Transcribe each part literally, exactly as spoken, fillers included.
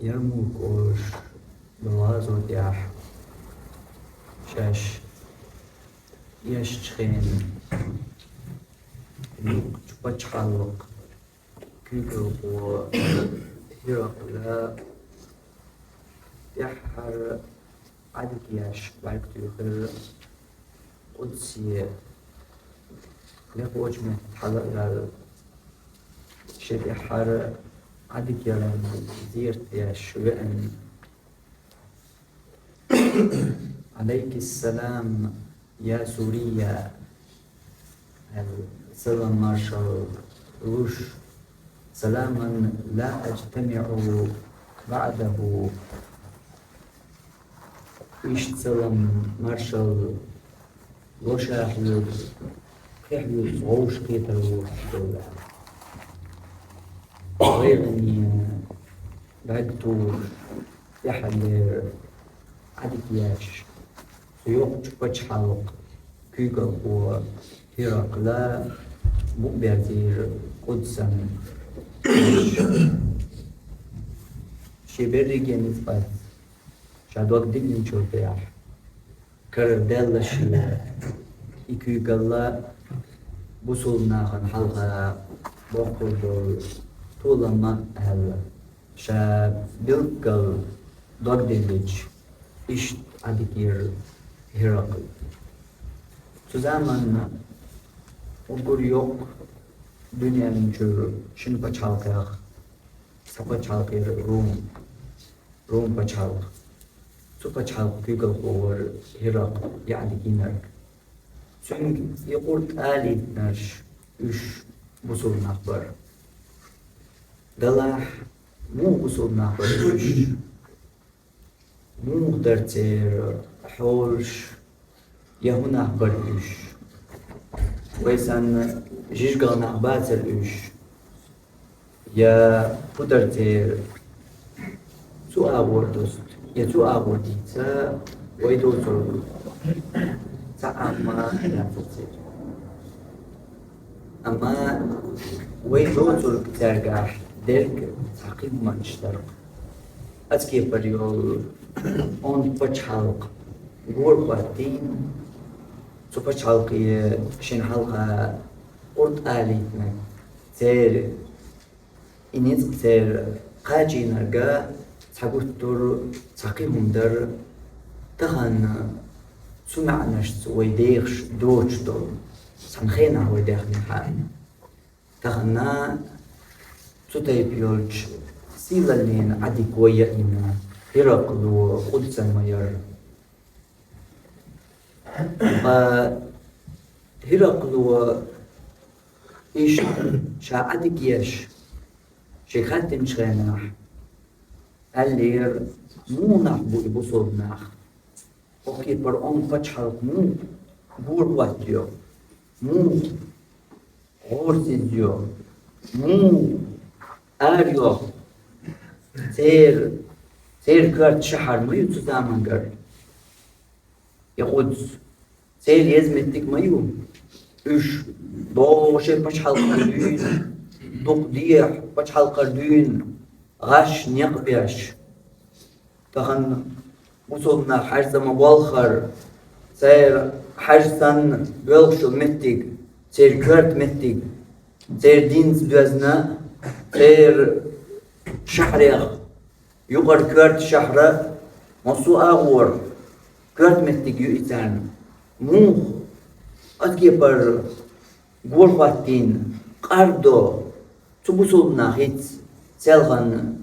Ярмук олуш долу гӀазот тӀехь шаьш эшначу хенахь юккъачу пачхьалкхан куьйгалхо ХӀиракъла тӀаьххьара Ӏадика еш бӀаьрг туьйхира Къудсе, лехочу метта хьала а ваьлла, шен тӀаьххьара Ӏадика яран зерат еш веана. «Ӏалайкиссалам, я Сурия», аьлла, салам маршалла луш, «саламан ла аджтамиӀу баӀдаху». Иштта салам маршалла ло ша хьоьга, кхин хьоьца вовшахкхетар воцуш долу. ГӀайгӀане бӀаьрг тухуш, тӀаьххьара Ӏадика еш, цу йоккхачу пачхьалкхан куьйгалхо ХӀиракъла букъ берзийра Къудсана. Шен берриге ницкъаца, ша дог диллинчул тӀаьхьа, карара даьлла шен и куьйгалла бусулба нахана хьалха боккхур долу толам ма аьлла, ша билггал дог диллича, иштта Ӏадика йира ХӀиракъла. Цу заманна уггар йоккха дуьнен чуьра шина пачхьалкхех цхьа пачхьалкх яра Рум, Рум пачхьалкх. Цу пачхьалкхан куьйгалхо вара ХӀиракъла, Ӏадика йинарг. Цуьнга и къурд алийтинарш уьш бусулба нах бара. Делахь, муха бусулба нах бара уьш? Муха дара церан хьолаш, я хӀун нах бара уьш? Вай санна жижигал нах бацара уьш? Я хӀун дара церан цу агӀор дуста, я цу агӀор дийца, вай доцург цхьа а ма яцара церан. Амма вай доцург цаьргахь дерг цхьа кхин хӀуманаш дара. Оцу кепара йолу онда пачхьалкх гора хӀоттийна, цу пачхьалкхе шена хьалха къурд алийтинарг, церан и ницкъ церан кхачийнарг цхьа гуттар а цхьа кхин хӀума дара, тахана цу маьӀнашца вай дехаш доцуш долу, цхьана хенахь вай даьхнехьара. Тахана цу тайпа йолчу сийлаллина Ӏадика вай яийна ХӀиракъло Къудсана ма яра. Ткъа ХӀиракъло иштта ша Ӏадика еш, шега хаьттинчу хенахь, аьллера: «Муха нах бу и бусулба нах? Хьо кепара онда пачхьалкх муха гора хӀоттайо? Муха гӀорасизйо? Муха арайо? Церан, церан коьрта шахьар ма ю цу замангара и Къудс? Церан еза меттиг ма ю? Уьш боху шайн пачхьалкхара дуьйна, дукха дехьа пачхьалкхара дуьйна гӀаш, некъ беш. Тахана бусулба нах хьаьжцӀа ма болхара, церан хьаьжцӀанна боьлхуш йолу меттиг, церан коьрта меттиг, церан динца доьзна, церан шахьарех юкъара коьрта шахьар, массо а агӀор коьрта меттиг ю и царна. Муха оцу кепара гора хӀоттийна, къардо цу бусулба нах, хӀинца селхана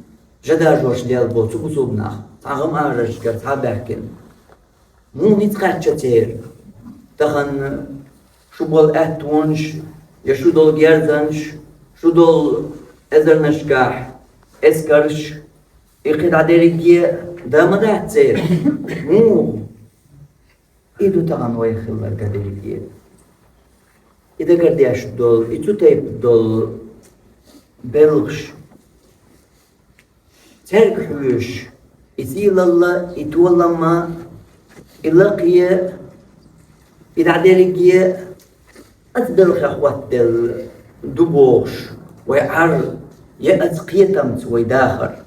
жа даржош лелла болу цу бусулба нах, цхьа гӀум араршкара цхьа а баьхкина? Муха ницкъ кхаьчна церан? Тахана шу болу аьттонаш, я шу долу герзанаш, шу долу эзарнашкахь эскарш, и кхидӀа дерриге а дан ма дац церан? Муха?» И ду тахана вайх хилларг дерриге. И дагардеш долу, и цу тайпа долу белхаш, цаьрга хьоьжуш, и сийлалла, и толамма, и лакхе, и дӀа дерриге оцу белхех хӀоттаделла ду бохуш, вай Ӏар я оцу кхетамца вай дахар?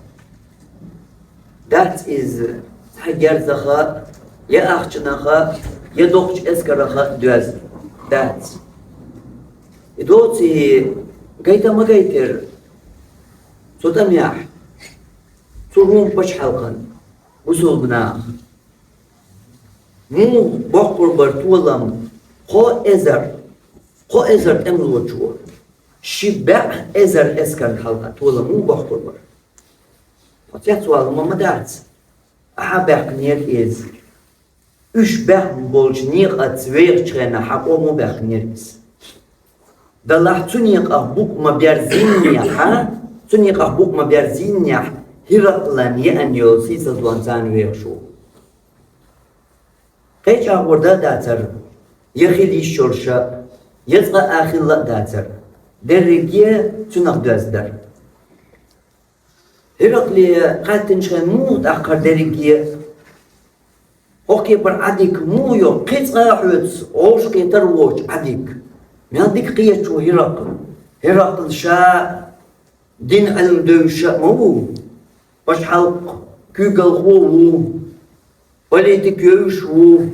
Дац иза цхьа герзаха, я ахчанаха, я доккхача эскараха доьзна. Дац. И доций гайта ма гайтира цу тӀамехь, цу Рум пачхьалкхан бусулба наха. Муха боккхур бара толам кхо эзар, кхо эзар тӀемалочо, ши бӀе эзар эскарна хьалха толам муха боккхур бара? Хьо цецвала ма, ма дац. Ахьа баьккхинера иза. Уьш баьхна болчу некъаца вехачу хенахь хьан къомо баьккхинера иза. Делахь цу некъах букъ ма берзийнехь, цу некъах букъ ма берзийнехь, Хиракълан еана йолу сийсазван царна вехаш ву. Кхечахьа гӀур дан а дацара, я хила йиш йолуша, я цкъа а хилла а дацара. Дерриге цунах доьзна дара. Хиракъле хаьттинчу хенахь муха тӀаккха хӀара дерриге? ХӀокху кепара Ӏадика муха йо, кхин цкъа а хьоьца вовшахкхетар а воцуш Ӏадика? Мел дика кхеташ ву Хиракъл. Хиракъл ша дин Ӏилма девзаш а ма ву, пачхьалкх куьйгалхо а ву, политик евзаш а ву,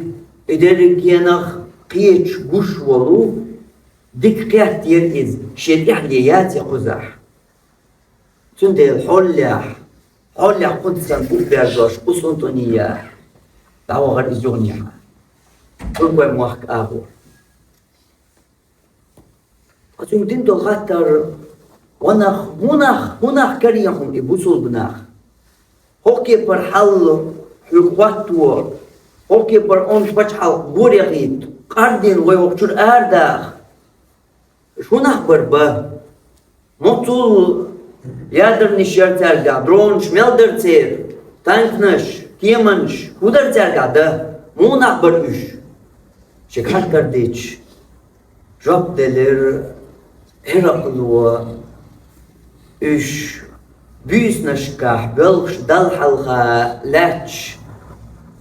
и дерригенах кхеташ гуш а волу, дика кхеттера иза, шен тӀаьхье яц я кхузахь. Цундела хьоллехь, хьоллехь кхузахь санна уггар дош Къустантинийя дӀавахара иза юханехьа, Туркойн мохк агӀор. Ткъа цуьнга дина долу хаттар: ванах, хӀунах, хӀунах карий хьуна и бусулба нах? ХӀокху кепара хьал хьоьга хӀотто, хӀокху кепара онда пачхьалкх гора яхийта, къардина вай хӀокху чуьра арадаха? ХӀунах бара бан? Моццул ядарнаш яра цаьргахь, дронаш мел дара церан, танканаш, кеманаш, хӀун дара цаьргахь дан? Муха нах бара уьш? Шега хаттар дича, жоп делира Хиракъло: уьш буьйсанашкахь боьлхуш Далла хьалха лаьтташ,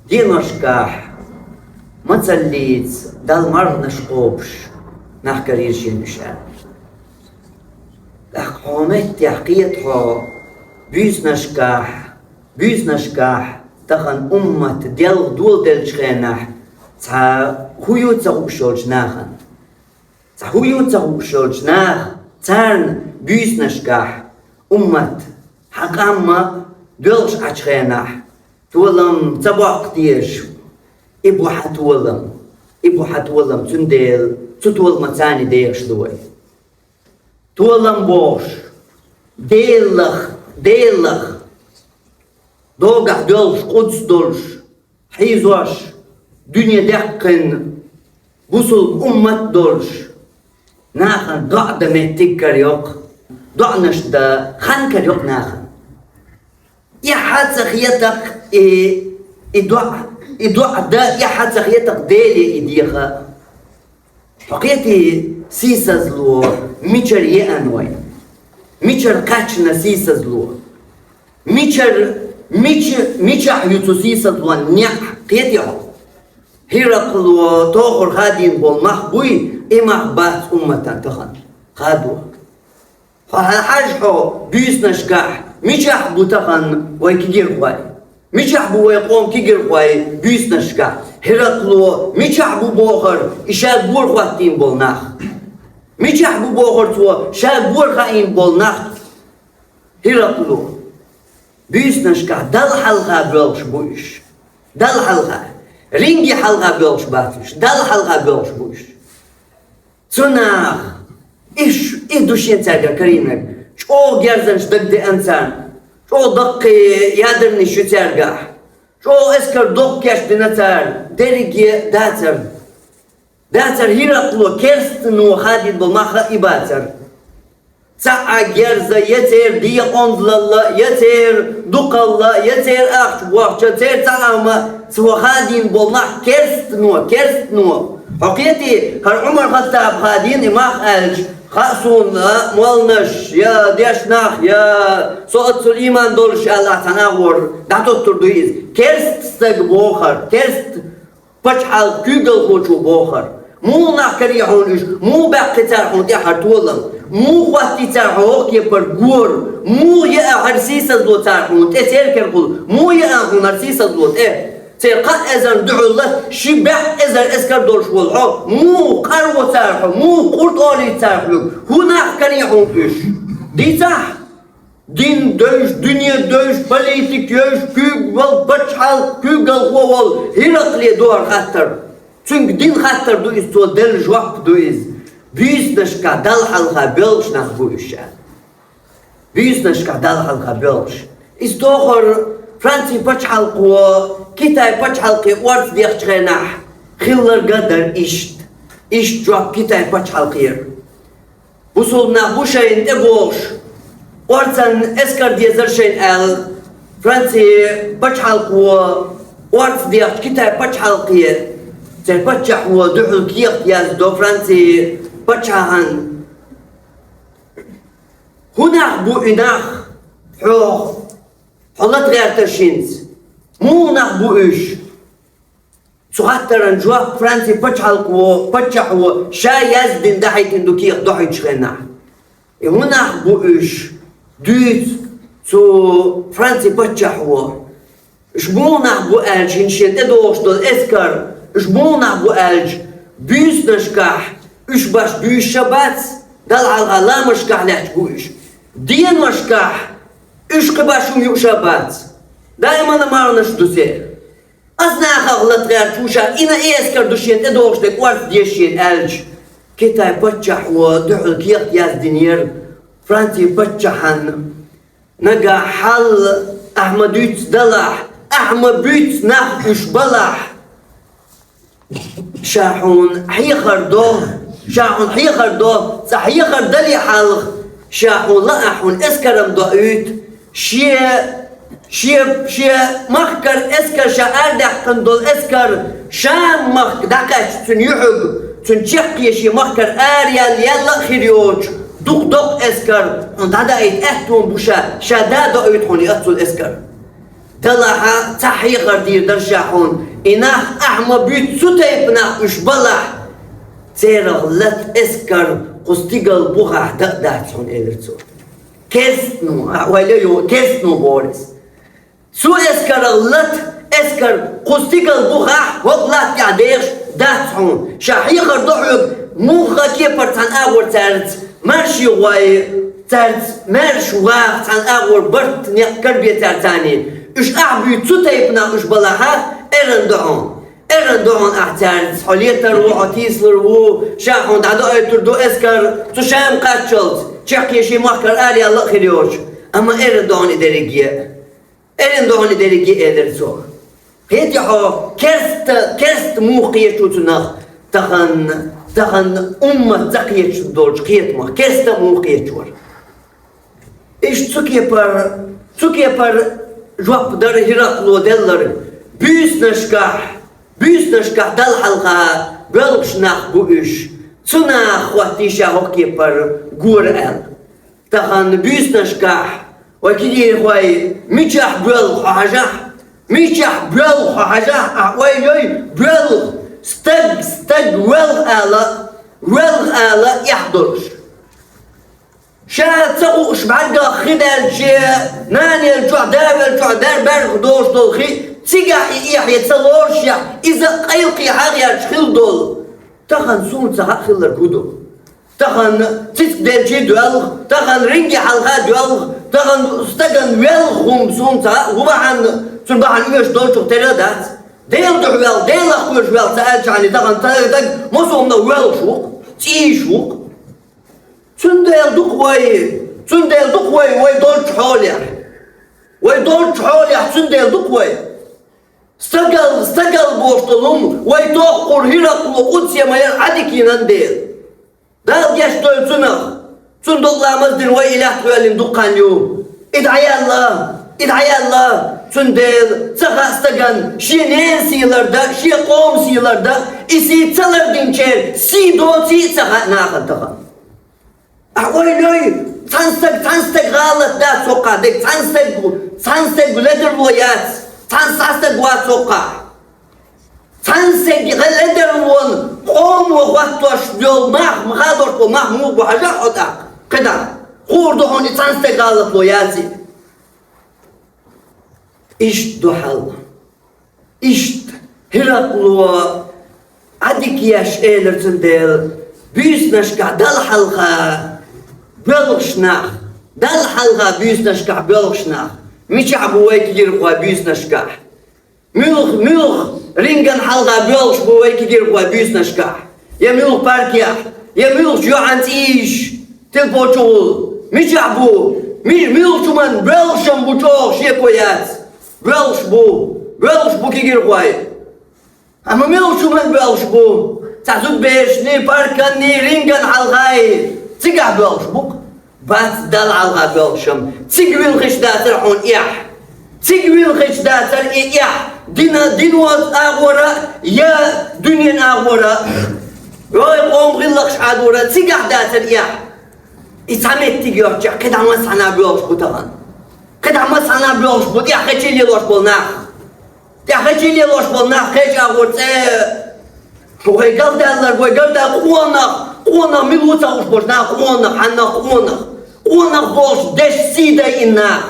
деношкахь мацаллица Далла марханаш кхобуш нах карийра шена уьш, аьлла. ТӀаккха хьо меттехь кхета хьо, буьйсанашкахь, буьйсанашкахь тахана уммат делха доладеллачу хенахь, цхьа хӀун ю ца хууш йолчу нахана? Цхьа хӀун ю ца хууш йолчу наха, царна буьйсанашкахь уммат, хьан къам а доьлхуш Ӏачу хенахь, толам ца боккху теша? И бу хьан толам, и бу хьан толам, цундела цу толаман царна дехаш ду вай. Толам бохуш, Делах, Делах, догахь доьлхуш, къудс долуш, хьийзош, дуьне даьккхина бусулба уммат а долуш, нахана доӀа дан меттиг карайо-кх, доӀанаш дан хан карайо-кх нахана. И хьан ца хетакх, и, и доӀа, и доӀа дан, и хьан ца хетакх, Деле и деха. Хьо кхетий, сийсазло мичара еана вай? Мичара кхаьчна сийсазло? Мичара, мича, мичахь ю цу сийсазлон некъ, кхетий хьо? Хиракъло тохара хадийна болу мах буй, и мах бац умматан тахана хадо. Хьо хьан хьажа хьо буьйсанашкахь, мичахь бу тахана вай кегирхой? Мичахь бу вай къоман кегирхой буьйсанашкахь? Хиракъло мичахь бу бохура и ша гора хӀоттийна болу нах? Мичахь бу бохура цо ша гора хаийна болу нах? Хиракъло, буьйсанашкахь Далла хьалха боьлхуш бу уьш. Далла хьалха. Ринге хьалха боьлхуш бац уьш. Далла хьалха боьлхуш бу уьш. Цу наха, и ш-, и ду шена цаьрга карийнарг, чӀогӀа герзанаш дагадеана царна, чӀогӀа даккхий ядарнаш ю цаьргахь, чӀогӀа эскар доккха кечдина цара, дерриге дацара. Дацара Хиракъло керстано хадийна болу мах а и бацара. Цхьа а герз а, я церан декъонзалла, я церан дукхалла, я церан ахча бохча, церан цхьа а ма, цо хадийна болу мах керстано, керстано. Хьо кхетий, хӀара Ӏумар-Хаттаба хадийна и мах аьлча, хаьа суна, молланаш, я дешна нах, я со оццул ийман долуш аьлла цхьана агӀор дӀатоттур ду иза. Керста стаг бохура, керста пачхьалкх куьйгалхочо бохура. Муха нах карий хьуна уьш? Муха баьккхий цара хьуна тӀехьара толам? Муха хӀоттий цара хьо хӀокху кепара гора? Муха яа хьара сийсазло цара хьуна тӀе церкархула? Муха яа хьуна хӀара сийсазло тӀе? Церан кхаа эзарна дуьхьал ши бӀе эзар эскар долуш волу хьо, муха къарво цара хьо, муха къуртӀолийта цара хьоьга, хӀун нах карий хьуна уьш? Дийцахь, дин девзаш, дуьне девзаш, политик евзаш, куьйгалла пачхьалкх, куьйгалхо волу ХӀиракъле ду хӀара хаттар. Цуьнга дина хаттар ду иза, цо делла жоп ду иза. Буьйсанашкахь Далла хьалха боьлхуш нах бу уьш аьлла. Буьйсанашкахь Далла хьалха боьлхуш. Иза тохара Францин пачхьалкхо Китай пачхьалкхе орца дехначу хенахь хилларг а дара иштта. Иштта жоп Китай пачхьалкхера. Бусулба нах бу шайна тӀебогӀуш, орцан эскар дезара шайна аьлла, Францин пачхьалкхо орца дехча Китай пачхьалкхе, церан паччахьо дуьхьал кехат яздо Францин паччахьан. ХӀун нах бу и нах? Хьо, хьо лата гӀертарш хӀинца? Муха нах бу уьш? Цу хаттаран жоп Францин пачхьалкхо, паччахьо ша яздина дахьийтина ду кехат дохьуьйтучу хенахь. И хӀун нах бу уьш? Дуьйцу цу Францин паччахьо. Уьш муха нах бу аьлча, хӀинца шена тӀедогӀуш долу эскар, уьш муха нах бу аьлча, буьйсанашкахь уьш баш буьйсуш а бац, Далла хьалха ламазашкахь лаьтташ бу уьш. Деношкахь уьш кхин баш хӀума юуш а бац. Даиман а марханаш ду церан. Аса нахах лата гӀерташ ву ша, и на эскар ду шена тӀедогӀуш дерг орца деза шена аьлча, Китай паччахьо дуьхьал кехат яздинера Францин паччахьан. Нагахь хьал ахьа ма дуьйцу далахь, ахьа ма буьйцу нах уьш балахь. Ша хьуна хьехар до, ша хьуна хьехар до, цкъа хьехар дале хьалха, ша хьуна лаахь хьуна эскарам доуьйту, шен, шен, шен махкара эскар, ша арадаьккхина долу эскар, Шам-махка дӀакхаьчча цуьнан юьхьиг, цуьнан чаккхе шен махкара араяьлла а хир йоцуш, дукха доккха эскар, хьуна дӀадаийта аьтту бу ша, ша да а доуьйту хьуна и оццул эскар. Далахь, цхьа хьехар дийр дара ша хьуна, и нах ахьа ма буьйцу цу тайпа нах уьш балахь, церах лата эскар кху стигал бухахь дан а дац хьуна, элира цо. Керстано, а, вай ле йо, керстано бохура иза. Цу эскарах лата эскар кху стигал бухахь хӀокху латта тӀехь дехаш дац хьуна. Ша хьехар до хьоьга, муха кепара цхьана агӀор цаьрца маьрша гӀой, цаьрца маьрша ваха цхьана агӀор барт некъ карабе цаьрца царний. Уьш ахьа буьйцу цу тайпанах уьш балахьа, эрна до хьуна. Эрна до хьуна ахьа цаьрца, хьо летар ву, хьо тийсалур ву, ша хьуна дӀадоуьйтур ду эскар, цу Шам кхаччалц, чаккхе шен махкара араяьлла а хир йоцуш. Амма эрна до хьуна и дерриге. Эрна до хьуна и дерриге, элира цо. Кхетий хьо, керста, керста муха кхеташ ву цунах, тахана, тахана уммат ца кхеташ долчу кхетамах, керста муха кхеташ вара. Иштта цу кепара, цу кепара жоп дара ХӀиракъло делларг, буьйсанашкахь, буьйсанашкахь Далла хьалха боьлхуш нах бу уьш, цу наха хӀоттий ша хӀокху кепара гора аьлла. Тахана буьйсанашкахь, вай кегийрхой, мичахь боьлху хьо хьажахь, мичахь боьлху хьо хьажахь, ахь ойла йой, боьлху, стаг, стаг воьлху ала, воьлху ала эхь долуш. Ша ца хууш бӀаьргах хи даьлча, нана елла чохь, да велла чохь, бер-, баьргах долуш долу хи, цигахь и эхь ца лоруш яхь, иза къайлакхехьа гӀерташ хилла долу. Тахана суна ца хаьа хилларг хӀун ду. Тахана цициг делчий доьлху, тахана ринге хьалха доьлху, тахана стагана воьлху хӀума суна ца хаьа, хӀун бахьана, цуьнан бахьана оьшуш долчух тера а дац. Делан дуьхьа воьлху, Делах кхоьруш воьлху ца аьлчахьана, тахана ца стаг массо а хӀуманах воьлхуш ву-кх, цӀийш ву-кх. Цундела ду-кх вай, цундела ду-кх вай, вай долчу хьолехь. Вай долчу хьолехь цундела ду-кх вай. Стагал, стагал бохуш долу хӀума вай тоххур ХӀиракъло къудсе ма яра Ӏадикинан дела. Дала гечдойла цунах, цунна докъа ламаз дина вай и лаьтта гӀоьллина дукха хан ю. И дӀаяьлла, и дӀаяьлла, цундела ца хаьа стагана шен ненан сий лардан, шен къоман сий лардан, и сий ца лардинчеран сий доций а ца хаьа нахана тахана. Ахь ойла йой, цхьана стаг, цхьана стаг гӀалат дац хӀокхахь, дерг цхьана стаг, цхьана стаг ледарло яц, цхьана, цхьана стаг вац хӀокхахь. Цхьана стаг ледарлонан Къомо хӀоттош йола мах, ма хадош бо мах муха бу хьажа хьо тӀаккха. КхидӀа. Хуур ду хьуна и цхьан стеган гӀалатло яций. Иштта ду хьал. Иштта Хьиракъло Ӏадика еш элира цундела, буьйсанашкахь Далла хьалха боьлхуш нах, Далла хьалха буьйсанашкахь боьлхуш нах. Мичахь бу вай кегирхой буьйсанашкахь? Муьлха, муьлха ринган хьалха боьлхуш бу вай кегирхой буьйсанашкахь? Я муьлха паркехь, я муьлхачу йоӀан цӀийш, телефон чу гӀул. Мичахь бу? Ми-, муьлхачу хӀуман боьлхуш-м бу чӀогӀа шеко яц. Боьлхуш бу, боьлхуш бу кегирхой. Амма муьлхачу хӀуман боьлхуш бу? Цхьа зудаберашний, парканний, ринган хьалхай. Цигахь боьлхуш бу-кх. Бац Далла хьалха боьлхуш-м. Цига вилхича дацара хьуна эхь. Цига вилхича дацара и эхь. Дина, дино агӀора, я дуьнен агӀора. Вай къоман гӀиллакхаш Ӏадора, цигахь дацара эхь. И цхьа меттиг йоцчехь, кхидӀа массанхьа боьлхуш бу тахана. КхидӀа массанхьа боьлхуш бу, тӀехь хечи лелош болу нах. ТӀехь хечи лелош болу нах, кхеча агӀор цӀе. Вай галдаьлларг, вай галдаьлла къонах, къонах мила ву ца хууш болчу нах, къонах, хьаннах къонах. Къонах бохуш деш сий дайина нах.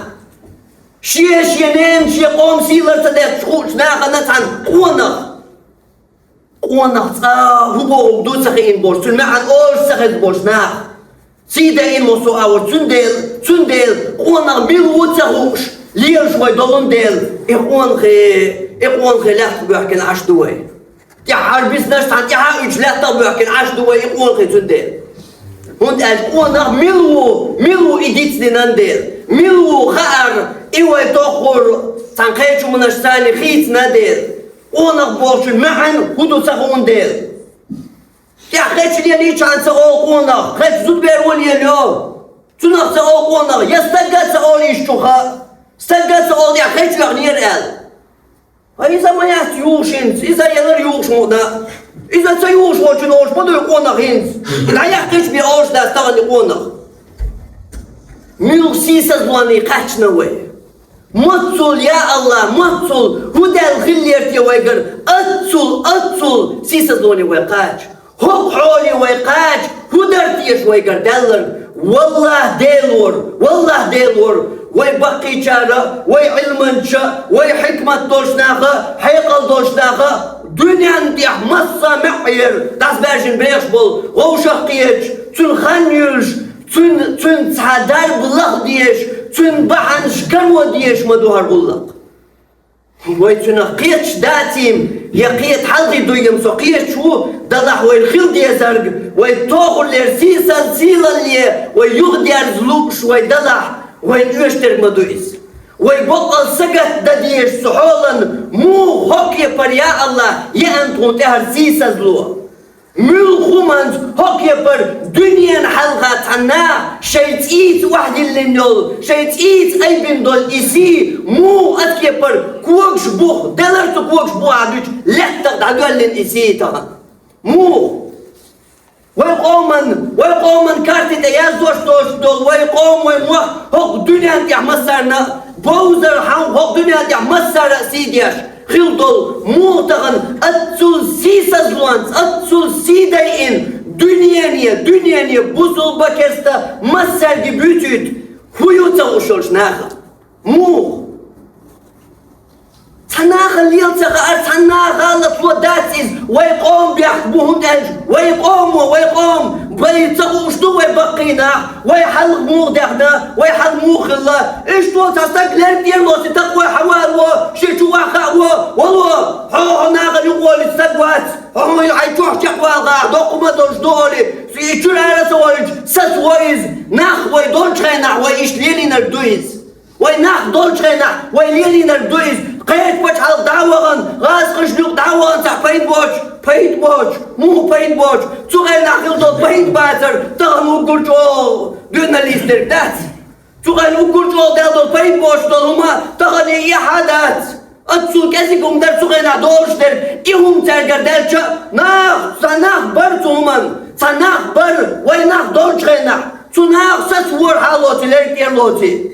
Шен, шен ненан, шен къоман сий лар ца детташ хуучу нахана цхьаьна къонах. Къонах цкъа хӀун бохург ду ца хиъна болуш, цуьнан маьӀна олуш ца хезна болуш нах. Сий дайина массо а агӀор, цундела, цундела къонах мила ву ца хууш, лелаш вай долун дела, и къонахий, и къонахий лаьттах боьхкина Ӏаш ду вай. ТӀаьхьара бисинарш цхьаьна тӀаьхьа а уьдуш лаьттах боьхкина Ӏаш ду вай и къонахий цундела. ХӀунда аьлча къонах мила ву, мила ву и дицдинан дела, мила ву хаар, и вай тоххур цхьана кхечу хӀуманаш царна хийцина дела, къонах бохучун маьӀна хӀун ду ца хууна дела. ТӀехь хеча лелийчхьана ца олу къонах, хеча зудабер вон лелайо. Цунах ца олу къонах, я стагга а ца олу иштта чуха, стагга а ца олу тӀехь хеча вехнера аьлла. Ткъа иза ма яц юхуш хӀинца, иза ялар юхуш мукъана. Иза ца юхуш волчун олуш ма дуй къонах хӀинца. ДӀаяьккхича бен олуш дац тахана и къонах. Муьлха сийсазлоне кхаьчна вай. Маццул, я АллахӀ, маццул, хӀун даьлла хиллера те вайгара, аццул, аццул сийсазлоне вай кхача. ХӀокху хьоле вай кхача, хӀун дара теша вайгара даьлларг? ВаллахӀ, Делора, валлахӀ, Делора, вай баккхийчара, вай Ӏилманча, вай хьикмат долчу наха, хьекъал долчу наха, дуьненна тӀехь массо а маьӀӀера дӀасабаьржина бехаш болу вовшах кхеташ, цуьнан хан юьллуш, цуьнан, цуьнан цхьа дарба лаха дезаш, цуьнан бахьанаш каро дезаш ма ду хӀара гӀуллакх. Вай цуьнах кхеташ дацийла, я кхета хьалхе дуй-м со, кхеташ ву, делахь вай хила дезарг, вай тохаллера сийсаз-, сийлалле вай юхадерза лууш вай делахь, вайна оьшург ма ду иза. Вай боккъал сагатдан дезаш цу хьолан муха хӀокху кепара, я АллахӀ, еана тхуна тӀехь хӀара сийсазло. Муьлха хӀуманца хӀокху кепара дуьненна хьалха цхьа наха шайн цӀийца охьадиллина йолу, шайн цӀийца айбина долу и сий, муха оцу кепара когаш буха, делара цу когаш буха дуьту, лаьттах дӀадоьллина и сий тахана? Муха? Вай къоман, вай къоман карти тӀе яздеш доцуш долу вай къоман, вай мохк хӀокху дуьненна тӀехь массарна а, бовзар хьан хӀокху дуьненна тӀехь массара а сий деш хила долу, муха тахана аццул сийсазлонца, аццул сий дайина, дуьнене, дуьнене бусулба, керста массаьрга буьйцуьйту, хӀун ю ца хууш йолчу наха? Муха? Цхьа нахана лела ца хаара, цхьа наха гӀалатло дац иза, вай къоман бехк бу, хӀунда аьлча вай къомо, вай къоман бен ца хууш ду вай баккхий нах, вай хьал муха даьхна, вай хьал муха хилла. Иштта цхьа стаг лерг тӀера лоций, тахана вай хьавало, шен чу ваха а во, вало, хьо, хьо нахана юкъа волуьйту стаг вац, хьо, хьо хьайн чохь чекхвала гӀахь, доккха ма долуш ду олий, и чуьра ара ца волуьйтуш, сацаво иза, нах вай долчу хенахь вай иштта лелийнарг ду иза. Вай нах долчу хенахь, вай лелийнарг ду иза. Кхечу пачхьалкха дӀа а вахана, гӀазкхашна юкъа дӀа а вахана, цхьа пайда боцуш, пайда боцуш, муха пайда боцуш, цу хенахь хила долу пайда бацара, тахана уггар чӀогӀа доьналлица дерг дац. Цу хенахь уггар чӀогӀа даьлла долу пайда боцуш долу хӀума тахана и эхь а дац. Аццул кӀезиг хӀума дара цу хенахь долуш дерг, и хӀума цаьргара даьлча а, нах, цхьа нах бара цу хӀуманна, цхьа нах бара, вай нах долчу хенахь, цу наха сацавора хьалоций, лерг тӀера лоций.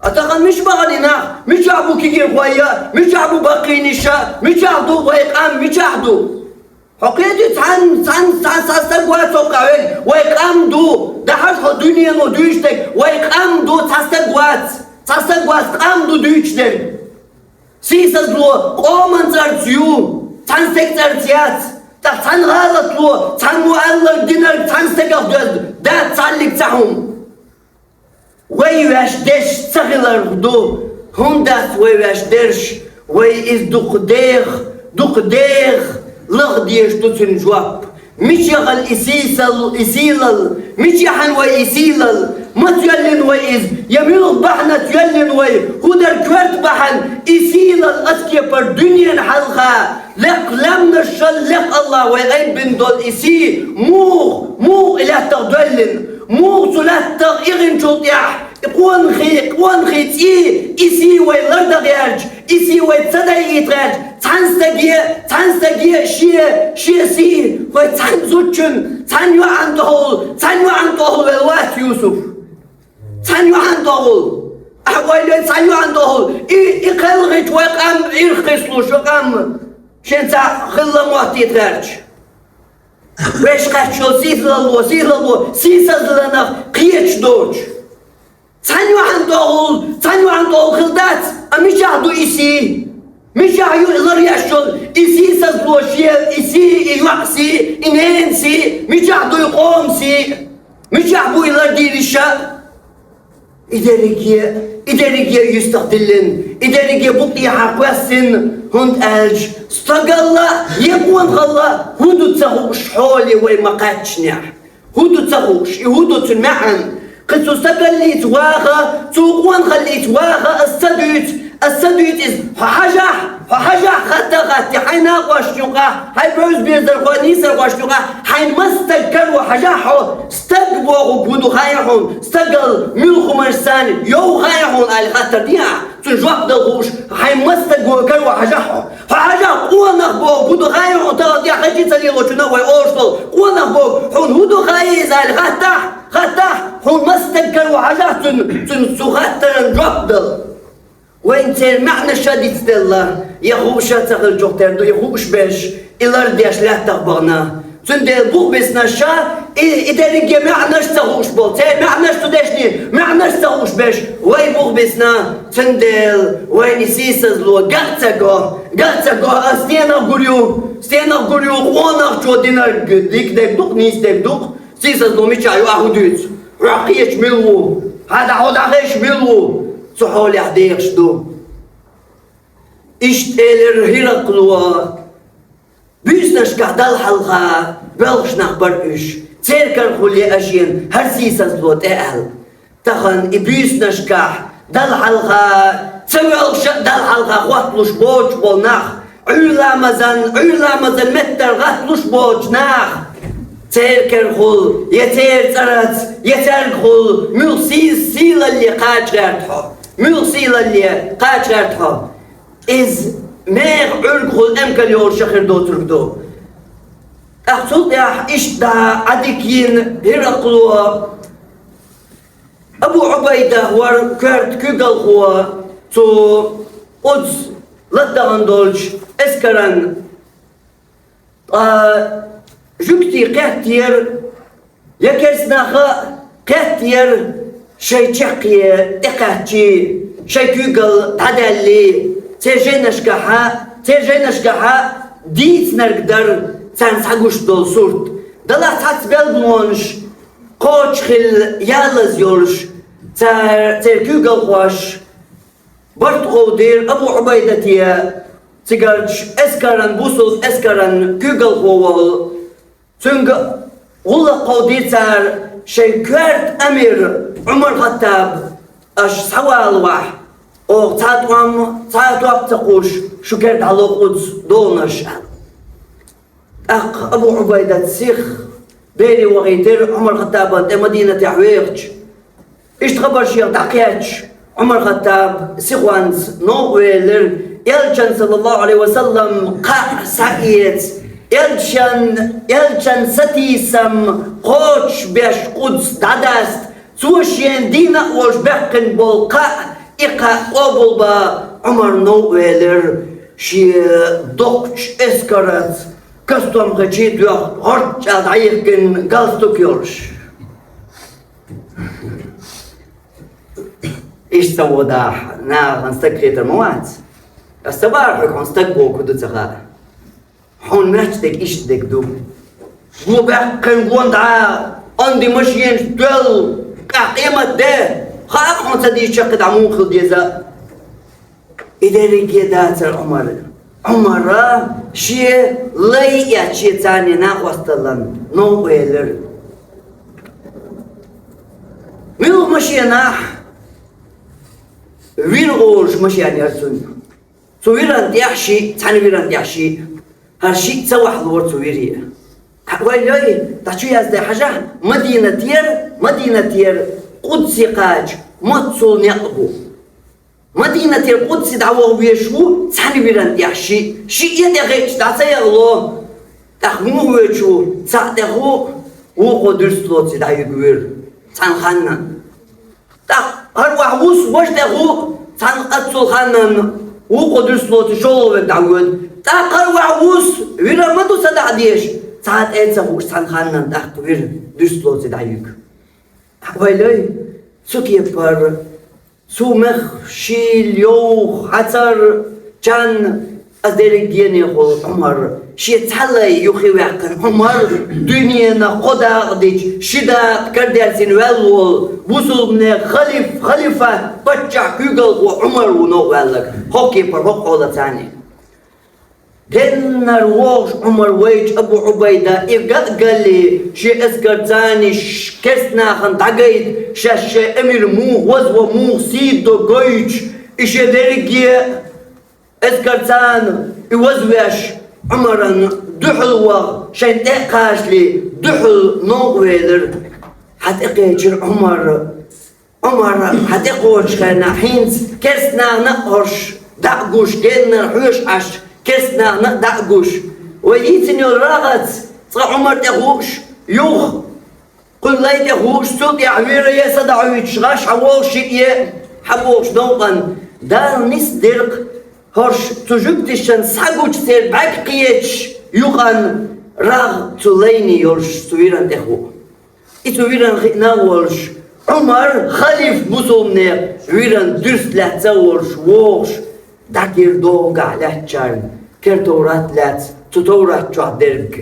А тахана мича бахана и нах? Мичахь бу кегийрхой а, мичахь бу баккхийнаш а, мичахь ду вай къам, мичахь ду? Хьо кхетий, цхьан, цхьан, цхьан, цхьа стаг вац хьо къахьоьгу, вай къам ду, дахьаш хьо дуьнено дуьйцуш дерг, вай къам ду, цхьа стаг вац, цхьа стаг вац, къам ду дуьйцуш дерг. Сийсазло къоман цӀарца ю, цхьан стеган цӀарца яц, тӀаккха цхьан гӀалатло, цхьан муаллар динарг цхьан стагах доьзна, дац цхьаллиг цхьа хӀума. Вай ваьш дерш ца хиларх ду, хӀунда дац вай ваьш дерш, вай иза дукха деха, дукха деха лаха дезаш ду цуьнан жоп. Мичахьа и сийсал, и сийлалла, мичахьа вай и сийлалла, маца йоьллина вай иза, я муьлха бахьанаца йоьллина вай, хӀун дар коьрта бахьана, и сийлалла оцу кепара дуьненан хьалха, лекха лаьмнашал, лекха Аллахь вай айбина долу и сий, муха, муха и лаьттах доьллина, муха цу лаьттах ихинчул тӀаьхьа, и къонахий, къонахий цӀий, и сий вай лардан гӀерташ, и сий вай ца дайийта гӀерташ, цхьан стаге, цхьан стаге шен, шен сий, вай цхьана зудчун, цхьана йоӀан тӀехула, цхьана йоӀан тӀехула велла вац Юсуп. Цхьана йоӀан тӀехула. Ахьа ойла йой, цхьана йоӀан тӀехула. И, и кхелхича вай къам ирх кхислуш, вай къам шен цхьаъ хилла моттийта гӀерташ. Вешан кхаьччо сийлалло, сийлалло, сийсазланах кхеташ доцуш. Цхьана йоӀан тӀехула, цхьана йоӀан тӀехула хилла дац, а мичахь ду и сий? Мичахь ю и лар еш йолу и сийсазло шен, и сий, и йоӀан сий, и ненан сий? Мичахь ду и къоман сий? Мичахь бу и лардийриш? И дерриге, и дерриге юьстах диллина, и дерриге букъ тӀехьа кхоьссина, хӀунда аьлча стагалла, я къонахалла хӀун ду ца хууш хьоле вай ма кхаьчнехь. ХӀун ду ца хууш, и хӀун ду цуьнан маьӀна? Кхин цу стагаллица ваха, цу къонахаллица ваха ас ца дуьйцу, ас ца дуьйцу иза. Хьо хьажахь, хьо хьажахь, хатта а хатте, хьайн накъосташна юкъахь, хьайн бевза-безархойн, нийсархошна юкъахь, хьайн маса стаг каро хьажахь хьо, стаг бохург хӀун ду хаьий хьуна, стагал муьлха хӀуманаш санна йовха хаьий хьуна аьлла хаттар дехьа, цунна жоп дала хууш, хьайн маса стаг каро хьажахь хьо. Хьо хьажахь, къонах бохург хӀун ду хаьий хьуна, тахана тӀехь хачи ца лелочунна вай олуш долу, къонах бохург хьуна хӀун ду хаьий иза аьлла хаттахь, хаттахь, хьуна маса стаг каро хьажахь цунна, цунна цу хаттаран жоп дала. Вайна церан маьӀнаш ша дицделла, я хууш ша ца хилчух тера ду, и хууш берш, и лардеш лаьттах бахана. Цундела бух бисна ша, и, и дерриге маьӀнаш ца хууш болу, церан маьӀнаш цу дешнийн, маьӀнаш ца хууш берш, вай бух бисна, цундела вайна и сийсазло ган а ца го, ган а ца го, ас стенах гур ю, стенах гур ю, къонахчо динарг дика дерг ду-кх, нийса дерг ду-кх, сийсазло мичахь ю, ахь хӀун дуьйцу? Хьох кхеташ мила ву? Хьан дӀа хьо дӀахезаш мила ву? Цу хьолехь дехаш ду. Иштта элира ХӀиракъло, буьйсанашкахь Далла хьалха боьлхуш нах бара уьш, церан карахула еа шена хӀара сийсазло тӀе аьлла. Тахана и буьйсанашкахь Далла хьалха ца воьлхуш а, Далла хьалха хотталуш боцуш болу нах, Ӏуьйра ламазан, Ӏуьйра ламазан меттара гӀатталуш боцучу наха, церан карахула, я церан цӀарца, я цаьргахула, муьлха сий-, сийлалле кхача гӀерта хьо, муьлха сийлалле кхача гӀерта хьо. Иза меха Ӏуьргахула эмкал йолуш а хир доцург ду. ТӀаккха цул тӀаьхьа иштта дӀа Ӏадика йина ХӀиракъло, Абу Ӏубайда вара коьрта куьйгалхо цу Къудс латадахана долчу эскаран. Ткъа жуьгтий кхеттера, я керстанаха кхеттера, шайн чаккхе тӀекхаьччий, шайн куьйгалла дӀадаьллий, церан жайнашкахьа, церан жайнашкахьа дийцинарг дара царна схьагуш долу сурт. Далахь цхьацца белгалонаш кхочушхилла ялаза йолуш, цара, церан куьйгалхоша барт кховдийра Абу Ӏубайдате, цигарчу эскаран, бусулба эскаран куьйгалхо волу. Цуьнга гӀуллакх кховдийра цара шайн коьрта амир Ӏумар-Хаттаб, аша схьавалавахь, оха цхьа тӀом, цхьа топ ца кхуш, шу кара дӀало Къудс догӀанаш аьлла. ТӀаккха Абу Ӏубайдат сиха бере вахийтира Ӏумар-Хаттабан тӀе Мадинатехь вехачу. Иштта хабар шех дӀакхаьчча, Ӏумар-Хаттаб сихонца новкъа велира, элчан, саллаллаху Ӏалайхи ва саллам, кхаъ схьаэца, элчан, элчан сатийсам кхочушбеш Къудс дӀадаста, цо шен дийна а волуш баьккхина болу кхаъ, и кхаъ къобалбан Ӏумар новкъа велира шен доккхачу эскарца. костюм хечи дуьхьа гӀорчӀал дӀайихкина галстук йолуш. Иштта ца водахь, нахана стаг хетар ма вац. Ас ца бахара хьоьга, хьуна стаг бохург ду ца хаьа. Хьуна моьттург иштта дерг ду. Го баьккхина гонда, онди машенаш доьлла, къа-, къемат де, хаьа хьуна ца дийцича кхин дӀа муха хила деза. И дерриге дацара Ӏумар. Ӏумара шен лай эцча шен царна накъосталлин новкъа велира. Муьлха машенахь? Вира олуш машен яра цуьнан. Цу виран тӀехь шиъ, цхьана виран тӀехь шиъ. ХӀара шиъ ца вахьалора цу вире. Вай лой, дӀа чу язде хьажахь, Мадинатера, Мадинатера Къудсе кхача моццул некъ бу. Мадинатера Къудсе дӀаваха везаш ву цхьана виран тӀехь шиъ. Шиъ тӀе хиъча дӀа ца яхало, тӀаккха муха воьдуш ву, цхьаъ тӀе ху, вукхо дуьрсталоций дӀаюьгу вира цхьана ханна. ТӀаккха хӀара вахь вус, важа тӀе ху, цхьана аццул ханна, вукхо дуьрсталоций шолгӀа верг дӀавоьду. ТӀаккха хӀара вахь вус, вира ма ду ца дӀа а дезаш, цхьа тӀе а ца хууш цхьана ханна тӀаккха вира дуьрсталоций дӀаюьгу. Вай лой, цу кепара, цу мех шийла йовха хьацар чан, ас дерриг генехула Ӏумар, шен цхьа лай юххе ваьккхина Ӏумар, дуьненах кхо дакъа дича, ши дакъа карадерзийна ваьлла волу бусулбанех халиф-, халифат, паччахь, куьйгалхо Ӏумар ву новкъа ваьлларг, хӀокху кепара хӀокху хьолаца. Геннара вогӀуш Ӏумар вайча Абу Ӏубайда и ган а галлий, шен эскарца керстанахана дӀагайта, шаьш шайн эмир муха вазван, муха сий до гойтуш, и шен дерриге а эскарца и вазвеш, Ӏумарна дуьхьал ваха, шайна тӀе а кхачале, дуьхьал новкъа велира. Хьан тӀекхечира Ӏумар. Ӏумар, хьан тӀекхочуш хенахь, хӀинца керстанахана а хӀорш дӀа а гуш, геннара хьоьжуш Ӏаш, керстанахана а дӀа а гуш, вай йийцина йолу рагӀаца цкъа Ӏумар тӀе хууш, юха кхуьнан лай тӀе хууш, цул тӀаьхьа вира е садоӀуьйтуш гӀаш хьан волуш шиъ е хьан бохуш новкъана, Дала нисделира хӀорш цу жуьгташна схьагучу церан бӀаьрг кхечаш юкъана рагӀ цу лайне йолуш цу виран тӀе хуу. И цу виран хиъна а волуш, Ӏумар, халиф бусулбанех, виран дуьрста лаьцна а волуш, вогӀуш, дӀагира догӀугахь лаьттачарна, кара товрат лаьцна, цу товрат чохь дерг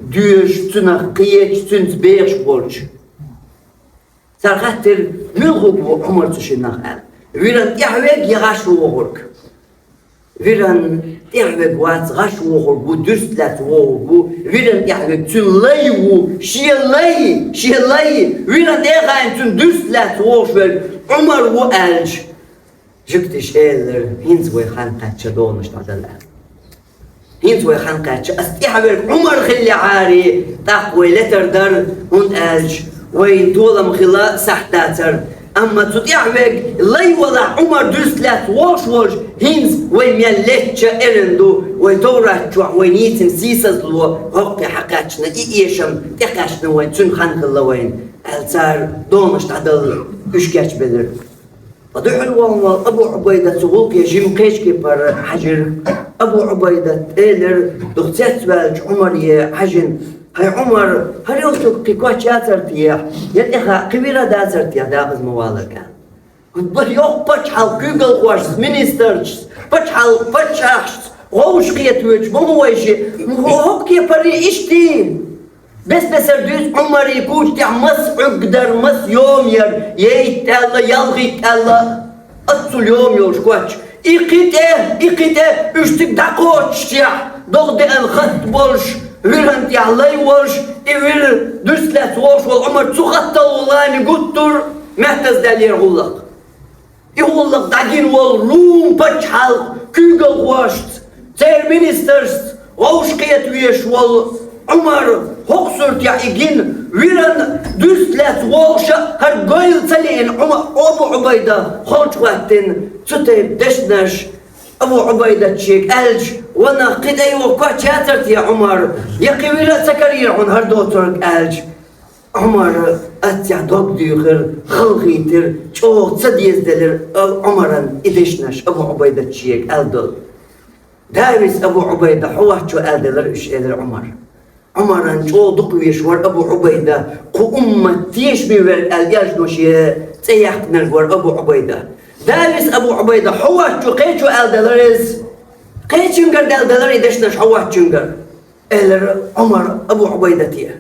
доьшуш, цунах кхечаш, цуьнца бехаш болчу. Цара хаьттира, муьлха ву Ӏумар цу шиннах аьлла. Виран тӀаьхьа вег я гӀаш вогӀург? Виран тӀаьхьа вег вац, гӀаш вогӀург ву, дуьрста лаьцна вогӀург ву, виран тӀаьхьа вег цуьнан лай ву, шен лай, шен лай, виран тӀе а хаийна цуьнан дуьрста лаьцна вогӀуш верг Ӏумар ву аьлча, жуьгташа элира, хӀинца вай хан кхаьчча догӀанаш дӀадала аьлла. ХӀинца вай хан кхаьчча, ас тӀаьхьа верг Ӏумар хиллехьара, тӀаккха вай летар дара, хӀунда аьлча вайн толам хила сахьт дацара. Амма цу тӀаьхьа верг лай валахь Ӏумар дуьрста лаьцна вогӀуш волуш, хӀинца вай мел летча эрна ду, вай товрат чохь вай нийсина сийсазло хӀокхе хьакхаьчна, и эшам тӀекхаьчна вайн, цуьнан хан хилла вайн, аьлла цара догӀанаш дӀадала уьш кечбелира. Ткъа дуьхьал вахана волу Абу Ӏубайда цу гӀуллакхе жимма кхечу кепара хьаьжира. Абу Ӏубайда элира, дукха цецваьллачу Ӏумаре хьаьжина: «ХӀай Ӏумар, хӀара йолчуьнга кхин коч яцара техьа, я тӀехьа кхин вира дацара техьа декъаза ма валарг?» Бара йоккха пачхьалкх куьйгалхошца, министрашца, пачхьалкх паччахьашца вовшахкхетавечу ма ву вай шиъ, хӀокху кепара иштта. Бес-бесара дуьйцу Ӏумаран кучу тӀехь маса Ӏуьрг дара, маса йома яра, ейтта аьлла, ялхитта аьлла, аццул йома йолуш коч. И кхин тӀе, и кхин тӀе, уьш цига дӀакхочушехь, догӀа деана хатта болуш, виран тӀехь лай волуш, и вира дуьрста лаьцна вогӀуш волу Ӏумар цу хатталгӀа лайна гуттар а меттаза даьллера гӀуллакх. И гӀуллакх дӀагина волу Рум пачхьалкх куьйгалхошца, церан министрашца вовшахкхетавеш волу Ӏумар хӀокху суртехь и гина, виран дуьрста лаьцна вогӀуш а хӀара гойла ца лиъна Ӏума-, Абу Ӏубайда холчу хӀоьттина цу тайпа дешнаш Абу Ӏубайдачу шега аьлча: «Ванах, кхин тӀе йогӀу коч яцара те, Ӏумар? Я кхин вира а ца карийра хьуна хӀара доцург?» аьлча, Ӏумара аццехь дог дуьйхира, халахийтира, чӀогӀа ца дезаделира Ӏумаран и дешнаш Абу Ӏубайдачу шега аьлла долу. «Да веза, Абу Ӏубайда, хьо вац чӀоагӀа», — аьлла делар уьш, элира Ӏумара. Ӏумаран чӀогӀа дукха везаш вар Абу Ӏубайда, кху уммат тешаме вер аьлла, элчано шен цӀе яьккхинарг вар Абу Ӏубайда. «Да веза, Абу Ӏубайда, хьо вац чӀоагӀа», — кхечо аьлла делар из. Кхечунгара аьлла делар и дешнаш, «хьо вац чӀоагӀа», — элира Ӏумара Абу Ӏубайдате.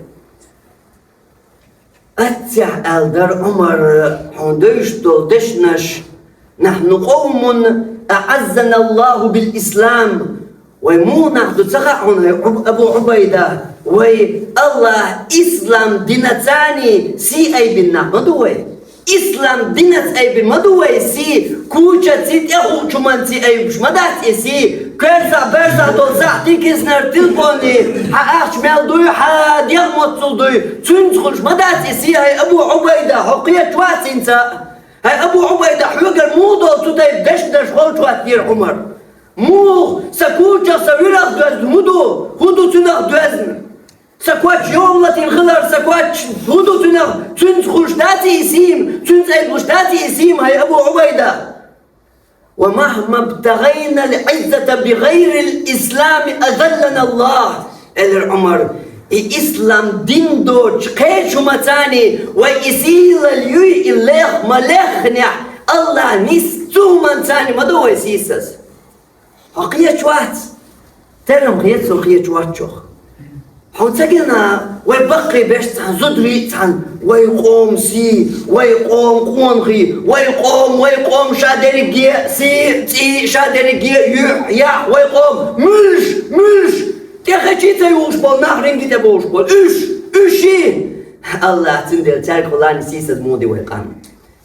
Аццехь аьлла дара Ӏумара хьуна девзаш долу дешнаш: «نحن قوم أعزنا الله بالإسلام». Вай муха нах ду ца хаьа хьуна, хӀай Ӏуб-, Абу Ӏубайда? Вай АллахӀа ислам динаца сий айбина нах ма ду вай. Ислам динаца айбина ма ду вай сий, кучаций, тӀехуучу хӀуманций айбина ма дац и сий, коьрзахь-боьрзахь долу сахьтий, киснара телефонний, хьан ахча мел дуй, хьан дегӀ моццул дуй, цуьнца хуьлуш ма дац и сий, хӀай Абу Ӏубайда, хьо кхеташ вац хӀинца? ХӀай Абу Ӏубайда, хьоьгара муха долу цу тайпа дешнаш ховш вац, элира Ӏумара. Муха, сан кучах сан вирах доьзна хӀун ду? ХӀун ду цуьнах доьзна? Сан коч йомалатийна хилар, сан коч хӀун ду цуьнах? Цуьнца хуьлуш дац и сий, цуьнца айбина дац и сий, хӀай Абу Ӏубайда? «ومهما ابتغينا العزة بغير الإسلام أذلنا الله», — элира Ӏумара. И ислам дин доцуш кхечу хӀуманца вай и сийлалла юй, и лех ма лехнехь, АллахӀа нисса цу хӀуманца ма до вай сийсаз. Хьо кхеташ вац? Терам хета, со кхеташ воцчух. Хьуна ца гина, вай баккхий беш цхьана, зуда виъ цхьана, вай къоман сий, вай къоман къонахий, вай къоман, вай къоман ша дерриге а сий, цӀий, ша дерриге а юьхь, яхь, вай къоман муьлш, муьлш, тӀехечий ца юхуш болу нах, ринге тӀе бовш болу уьш, уьш. АллахӀа цундела цаьрга хуьлу сийсаз муха ди вай къам.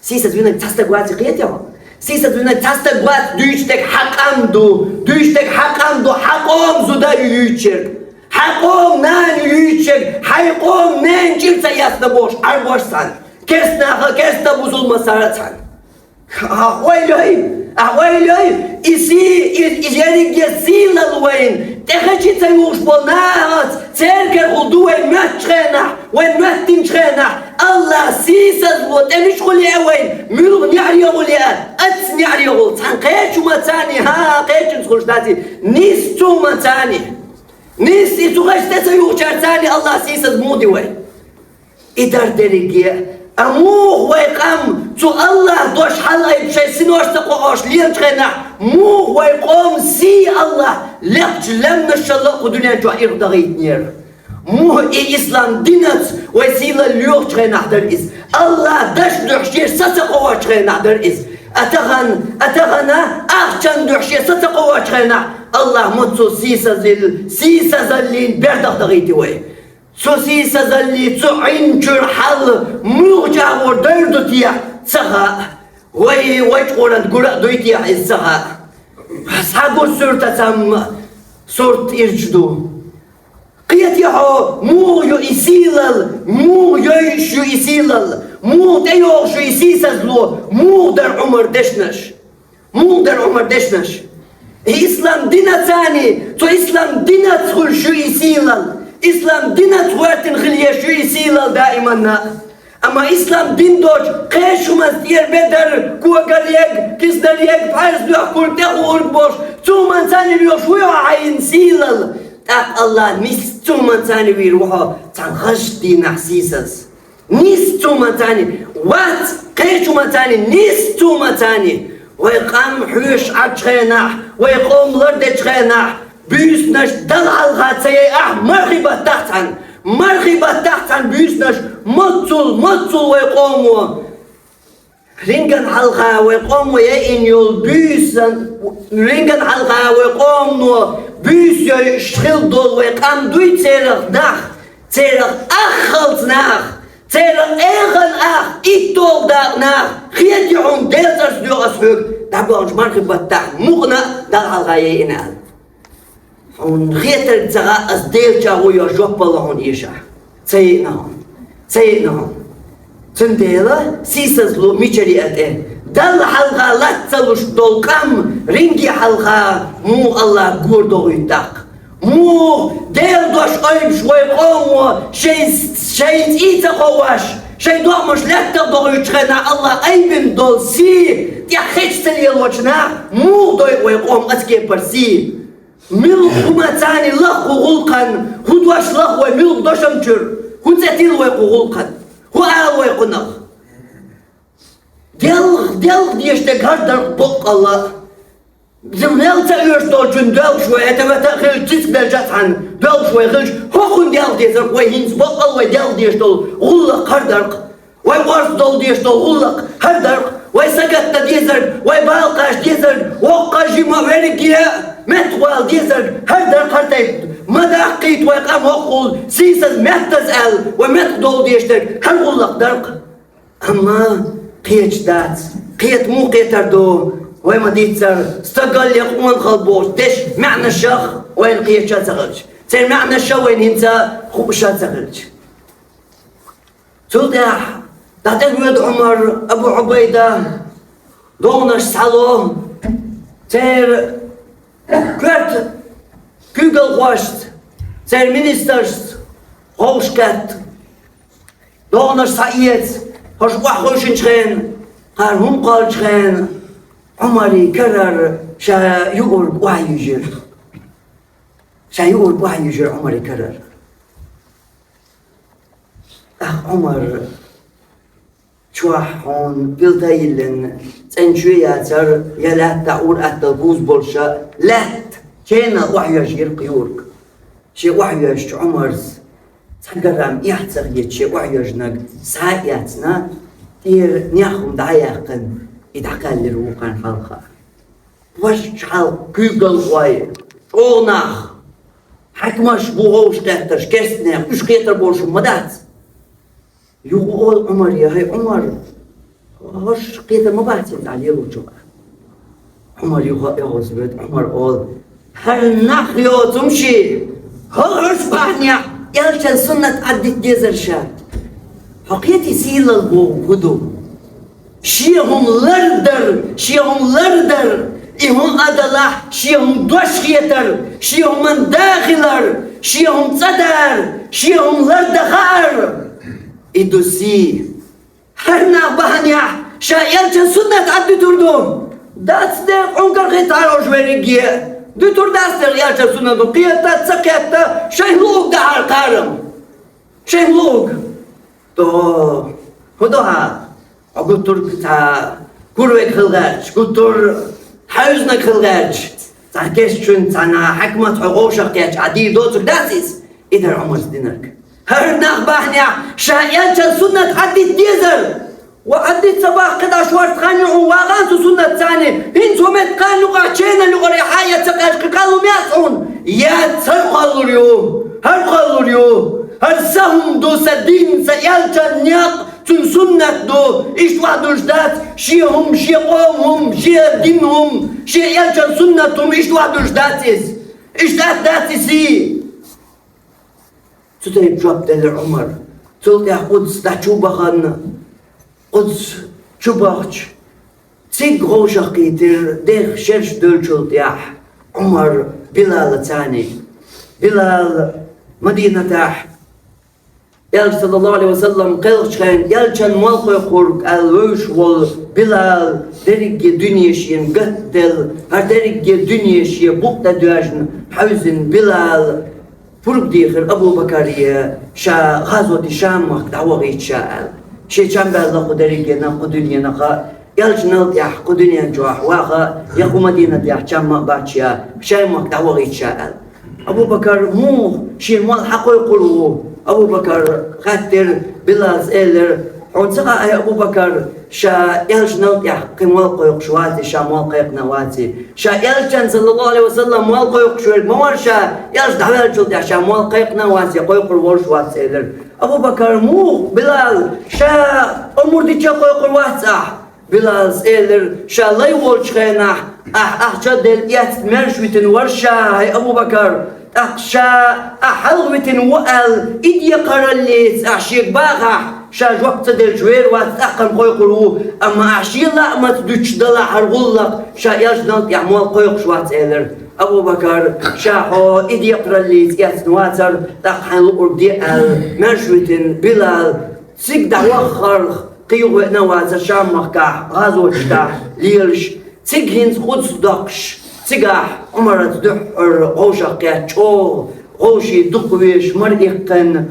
Сийсаз винарг цхьа стаг вац, кхетий хьо? Сийсаз винарг цхьа стаг вац, дуьйцу дерг хьан къам ду, дуьйцу дерг хьан къам ду, хьан къоман зуда ю юьйцуш ерг, хьан къоман нана ю юьйцуш ерг, хьайн къоман нана чӀир ца эцна бохуш Ӏарбош цхьана, керстанаха, керста бусулба сара цхьана. Ахь ойла йой, ахь ойла йой, и сий, и, и ерриге сийлалла вайна тӀехечий ца юхуш болу нахаца церан кара хӀума ду вай моьттучу хенахь, вай моьттинчу хенахь, АллахӀа сийсазло тӀе мича гӀур лаьа вайна, муьлха неӀаре гӀур лаьа, аццу неӀаре гӀур, цхьана кхечу хӀуманца, хӀан, кхечуьнца хуьлуш дац и, нисса цу хӀуманца, нисса и цу хаза тӀе ца юхучаьрца АллахӀа сийсаз муха ди вай. И дар дерриге а. А муха вай къам цу АллахӀан дош хьалаайбина шайн синош ца кхоош лелачу хенахь, муха вай къоман сий АллахӀа лекхачу лаьмнашалла а кху дуьнен чохь ирх дахийтинера? Муха и ислам динаца вай сийлалла лоьхучу хенахь дара иза? АллахӀан дашна дуьхьа шен са ца кхоочу хенахь дара иза? А тахана, а тахана ахчанна дуьхьа шен са ца кхоочу хенахь, АллахӀа маца цу сийсазаллин, сийсазаллин бердах дахийти вай? Цу сийсазаллин, цу Ӏин чуьра хьал муьлхачу агӀор дойр ду техьа, ца хаьа. Вай, вай чкъуран гура а дуй техьа, иза ца хаьа. Схьагур суьртацамма, сурт ирча ду. Кхетий хьо, муха ю и сийлалла, муха йойуш ю и сийлалла, муха тӀейогӀуш ю и сийсазло, муха дара Ӏумаран дешнаш? Муха дара Ӏумаран дешнаш? И ислам динаца, цу ислам динаца хуьлуш ю и сийлалла. Ислам динаца гӀоьртина хила езаш ю и сийлалла даиманна. Амма ислам дин доцуш кхечу хӀуманца тӀера бедар, когар ег, киснар ег, пхьарс доьхкург, тӀехуург болуш, цу хӀуманца лоьхуш вуй хьо хьайна сийлалла? ТӀаккха АллахӀа нисса цу хӀуманца вийр ву хьо цхьана хазачу дийнахь сийсаз. Нисса цу хӀуманца, вац, кхечу хӀуманца, нисса цу хӀуманца. Вай къам хьоьшуш Ӏачу хенахь, вай къоман лардечу хенахь, буьйсанаш Далла хьалха ца яйахь, мархий баттахь цхьана, мархий баттахь цхьана буьйсанаш, моццул, моццул вай къомо. Рингана хьалха вай къомо яйина йолу буьйсан, рингана хьалха вай къомо буьйса йойуш хилла долу вай къам дуй церах нах, церах аххалц нах, церах эханах, иттолгӀа дакъа нах, хетий хьуна, Делан цӀарца доьху ас хьоьга, дӀабоьлхучу мархий баттахь мукъана а Далла хьалха яйина аьлла. Хьуна хетарг ца хаьа, ас Делан чӀагӀо йо, жоп а ло хьуна ешахь. Ца йиъна хьуна. Ца йиъна хьуна. Цундела сийсазло мичара а тӀе, Далла хьалха лаца ца луш долу къам ринге хьалха муха АллахӀа гора дохуьйту тӀаккха? Муха Делан дош ойбуш вай къомо шайн, шайн цӀий ца кхоош, шайн догӀмаш лаьттах дохуьйтучу хенахь АллахӀа айбина долу сий тӀехь хеча ца лелочу наха муха дойу вай къомо оцу кепара сий? Муьлха хӀума царна лаха кху гӀуллакхана, хӀун дош лаха вай муьлха дошам чуьра, хӀун цӀе тилла вай кху гӀуллакхана, хӀун ала вай кхунах? Делха, делха дезаш дерг хӀара дар-кх боккъалла. Мел ца оьшуш долчун доьлхуш вай, это вата а хилча, цициг белча а цхьана доьлхуш вай хилча, хӀокхунна делха дезар-кх вай хӀинца, боккъалла вай делха дезаш долу гӀуллакх хӀара дар-кх. Вай орца довла дезаш долу гӀуллакх хӀара дар-кх, вай сагатдан дезарг, вай бала кхача дезарг, воккха а, жима а, верриге а меттахвала дезарг хӀара дар-кх, хӀара тайпа ма даккхийта вай къам хӀокхул, сийсаза, меттаза аьлла, вай меттах довла дезаш дерг хӀара гӀуллакх дар-кх. Амма кхеташ дац, кхета муха кхетар ду, вай ма-дийццара, стагаллех къонахалла бохучу дешан маьӀнашах вайна кхеташ а ца хилча, церан маьӀнаш а вайна хӀинца хууш а ца хилча. Цул тӀаьхьа дӀатӀевоьду Ӏумар, Абу Ӏубайда, догӀанаш схьало, церан коьрта куьйгалхошца, церан министрашца ховшкхетта, догӀанаш схьаэца, хӀорш охьахевшинчу хенахь, кхара хӀума кхоллучу хенахь, Ӏумаран карара ша юург охьаюьйжира. Ша юург охьаюьйжира Ӏумаран карара. ТӀаккха Ӏумар чохь хьуна пилта а йиллина, цӀена чоь яцара, я лаьтта тӀехь ур-атталла кхузза болуш а, лаьтта ченал охьайоьжна йира-кх юург. Шен охьайоьжча Ӏумарс цхьа грамм эхь ца хеташ шен охьайоьжнарг схьа а эцна, тӀера нех хӀума дӀа а яьккхина, и дӀакхаьллира вукхарна хьалха. Ваша хьалха куьйгалхой, чӀогӀа нах, хьаькамаш бу ховшкхеттарш, керстанех, уьш кхетар болуш хӀума ма дац. Юха олу Ӏумаре: «ХӀай Ӏумар, хӀорш кхетар ма бац хӀинца ахь лелочух». Ӏумар юха а оьгӀазвоьду, Ӏумар олу: «ХӀара нах йоцу хӀума ши, хӀокху хӀорш бахьанехь элчан суннат Ӏаддита дезара ша. Хьо кхетий, сийлалла бохург хӀун ду? Шен хӀума лардар, шен хӀума лардар, и хӀума а далахь, шен хӀума дош хетар, шен хӀуманна да хилар, шен хӀума цӀа дар, шен хӀума лардан хаар. И ду сий. ХӀара нах бахьанехь ша элчан суннат Ӏаддуьтур ду. Дац дера, Ӏункар хетта хьарош верриге а. Дуьтур дац дера элчан суннат, кхетта а, ца кхетта а, шайна луург дан хьара кхарам. Шайна луург». «То, хӀун до хьан? Хьо гуттар а цхьа курвег хила гӀерташ, гуттар а хьаьвзинарг хила гӀерташ, цхьана кестачуьнца, цхьана хьаькамца хьо вовшах кхетча, ахь дийр доцург дац иза?» И дара Ӏумарс динарг. «ХӀара нах бахьанехь ша элчан суннат Ӏаддита дезара. Ва Ӏаддита ца бахь, кхидӀа шорта хан ю хьуна, вагӀан цу суннатца, хӀинца хӀокху меттан кхана юкъахь, ченал юкъара хьа а эцна ца кхаьчча, кхин кхалла хӀума яц хьуна?» «Яц, хӀара кхоллалур ю, хӀара кхоллалур ю. ХӀара сан хӀума ду, сан дин, сан элчан некъ, цуьнан суннат ду, иштта охьадуьллуш дац, шен хӀума, шен къоман хӀума, шен динан хӀума, шен элчан суннат хӀума, иштта охьадуьллуш дац иза. Иштта атта дац иза сий». Цу тайпа жоп делира Ӏумара. Цул тӀаьхьа Къудс дӀа чу а бахана, Къудс чу бахча, цига вовшахкхийтира, дех шераш девллачул тӀаьхьа Ӏумара Билалаца. Билал Мадинатехь, Элча, саллаллаху Ӏалайхи ва саллам, кхелхачу хенахь, Элчан мол кхойкхург аьлла вевзаш волу Билал дерриге дуьне шена гатделла, хӀара дерриге дуьне шен букъ тӀе доьжна хьаьвзина Билал пурба дийхира Абу-Бакаре, ша гӀазоте Шам-махка дӀавахийта ша аьлла. Шен чам баьлла кху дерригенах, кху дуьненах а, Элчанал тӀаьхьа кху дуьнен чохь ваха, я кху Мадинатехь чам а бац шен, Шам-махка дӀавахийта ша аьлла. Абу-Бакар муха шен мол хьакхойкхур ву? Абу-Бакар хаьттира, Билалс элира: «Хьуна ца хаьа, хӀай Абу-Бакар, ша Элчанал тӀаьхьа кхин мол кхойкхуш ваций, ша мол кхайкхина ваций? Ша Элчан, саллаллаху Ӏалайхи ва саллам, мол кхойкхуш верг ма вара ша, Элча дӀаваьллачул тӀаьхьа ша мол кхайкхина ваций, кхойкхур волуш вац», — элира. Абу-Бакар муха, Билал, ша омра дича кхойкхур вац ахь? Билалс элира: «Ша лай волчу хенахь, ахь ахча а делла эцна маьрша витина вара ша, хӀай Абу-Бакар. ТӀаккха ша ахь хьалха витина ву аьлла, и декхараллица ахь шега бахахь, ша жоп ца делча вер вац, тӀаккха-м кхойкхур ву, амма ахь шен лаамца дуьтуш далахь хӀара гӀуллакх, ша Элчанал тӀаьхьа мол кхойкхуш вац», — элира. Абу-Бакар: «Ша хьо и декхараллица эцна вацара, тӀаккха хьайна луург де», — аьлла, маьрша витина Билал цига дӀаваххарх, кхин юха веана а вацара Шам-махкахь гӀазоташ тӀехь лелаш, цига хӀинца Къудс доккхуш, Цигахь Ӏумарца дуьххьара вовшах кхетта чӀогӀа вовшийн дукха веш мара иккхина.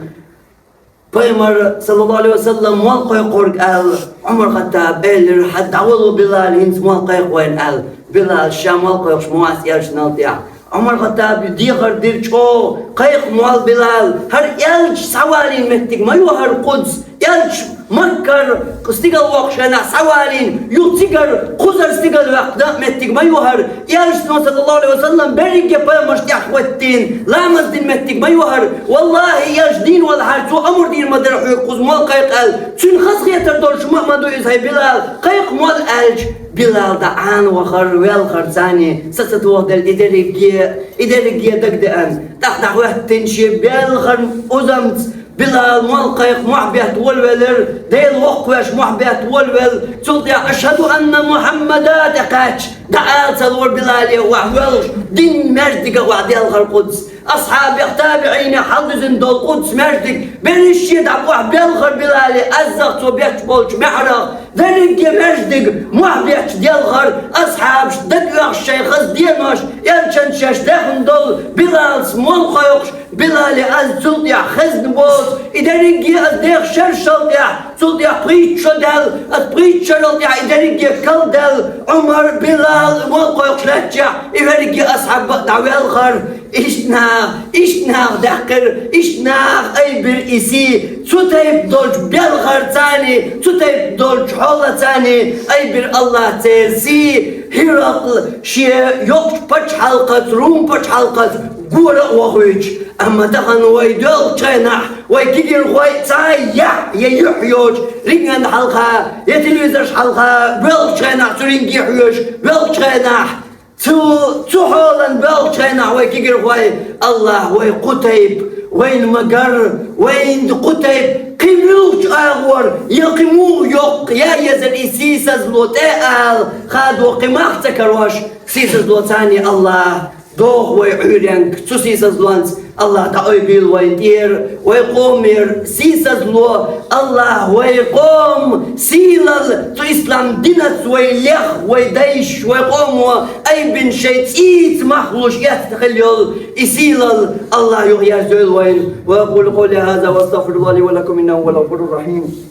Пайхамар, саллаллаху Ӏалайхи ва саллам, мол кхойкхург аьлла, Ӏумар-Хаттаба элира: «Хьа дӀавало, Билал, хӀинца мол кхайкха вайна», — аьлла. Билал ша мол кхойкхуш ма вац элчанал тӀехь. Ӏумар-Хаттаба дехар дира чӀогӀа: «Кхайкха мол, Билал, хӀара элча схьавалийна меттиг ма ю хӀара Къудс». Элча Маккара стигала воккхучу хенахь схьавалийна, юха цигара кхузара стигала ваьккхина меттиг ма ю хӀара. Элчано, саллаллаху Ӏалайхи ва саллам, берриге пайхамаршна тӀехь хӀоттийна, ламаз дина меттиг ма ю хӀара. Валлахи, элча дийна валахьара, цо амр дийр ма дара хьоьга кхуза мол кхайкха аьлла. Цуьнан хазахетар долуш ма а ма ду иза, хӀай Билал, кхайкха мол аьлча, Билал дӀа Ӏана вахара, велхара царний, са ца тохаделла, и дерриге, и дерриге дагадеана. ТӀаккха дӀахӀоьттина шен белхар узамца, Билал мол кхайкха мохь бетта волавелира, Дела воккхавеш мохь бетта волавелла, цул тӀаьхьа «Ашхаду анна Мухьаммада» тӀе кхаьчча, дӀаала ца лора Билале, охьавоьлхуш, дин маьждига охьаделхара Къудс. Асхьабех, табиӀинех хьалдузина долу Къудс маьждиг, берриш шен дӀа охьабелхара Билале, аззах цо бетташ болчу маьхьарах, дерриге маьждиг мохь бетташ делхара, асхьабаш дага оьхуш шайн хаза денош, элчанца шаьш дехна долу Билалца мол кхойкхуш, Билале аз цул тӀаьхьа хезна боцу, и дерриге аз деха шершал тӀехь, цул тӀаьхьа пхийтта шо даьлла, аз пхийтта шарал тӀехь и дерриге кал даьлла, Ӏумар, Билал, мол кхойкхуш лаьттачехь, и верриге асхьаб а дӀавелхара. Иштта нах, иштта нах даьккхира, иштта нах айбира и сий, цу тайпа долчу белхарцаний, цу тайпа долчу хьолацаний айбира Аллах церан сий, ХӀиракъл шен йоккхачу пачхьалкхаца, Рум пачхьалкхаца гора а вохуьйтуш. Амма тахана вай доьлхучу хенахь, вай кегийрхой цхьа а яхь я юьхь йоцуш, ринган хьалха я телевизорш хьалха боьлхучу хенахь, цу ринге хьоьжуш боьлхучу хенахь, цу, цу хьолан боьлхучу хенахь вай кегийрхой, Аллах, вай кху тайпа, вайна ма-гарра, вайна кху тайпа, кхин муьлхачу агӀор, я кхин муха йоккха, я езар и сийсазло тӀе а ала, хадо кхин мах ца карош, сийсазлоцаний Аллах доху вай Ӏуьйренга, цу сийсазлонца Аллах дӀаайбийла вайн тӀера, вай къомера сийсазло. Аллах вай къом сийлалла, цу ислам динаца вай лех, вай дайша, вай къомо айбина шайн цӀийца мах луш эцна хила йолу и сийлалла Аллах юхаерзойла вайна. وأقول قولي هذا وأستغفر الله لي ولكم إنه هو الغفور الرحيم.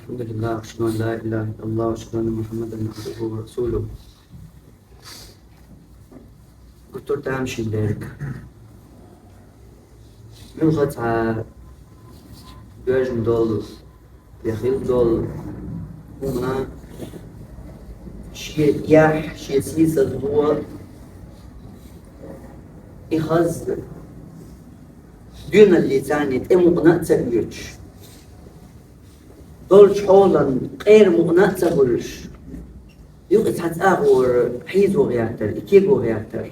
الحمد لله، أشهد أن لا إله إلا الله، وأشهد أن محمدا عبده ورسوله. Гуттар тамашийна дерг. Муьлхха цхьа доьжна долу, я хилла долу хӀума, шен яхь, шен сийсазло, и хаза доьналлица царна тӀе мукъана а ца оьцуш, долчу хьолан къера мукъана а ца хуьлуш, юкъа цхьа цӀа а гӀора хьийзо гӀертара, и кего гӀертара.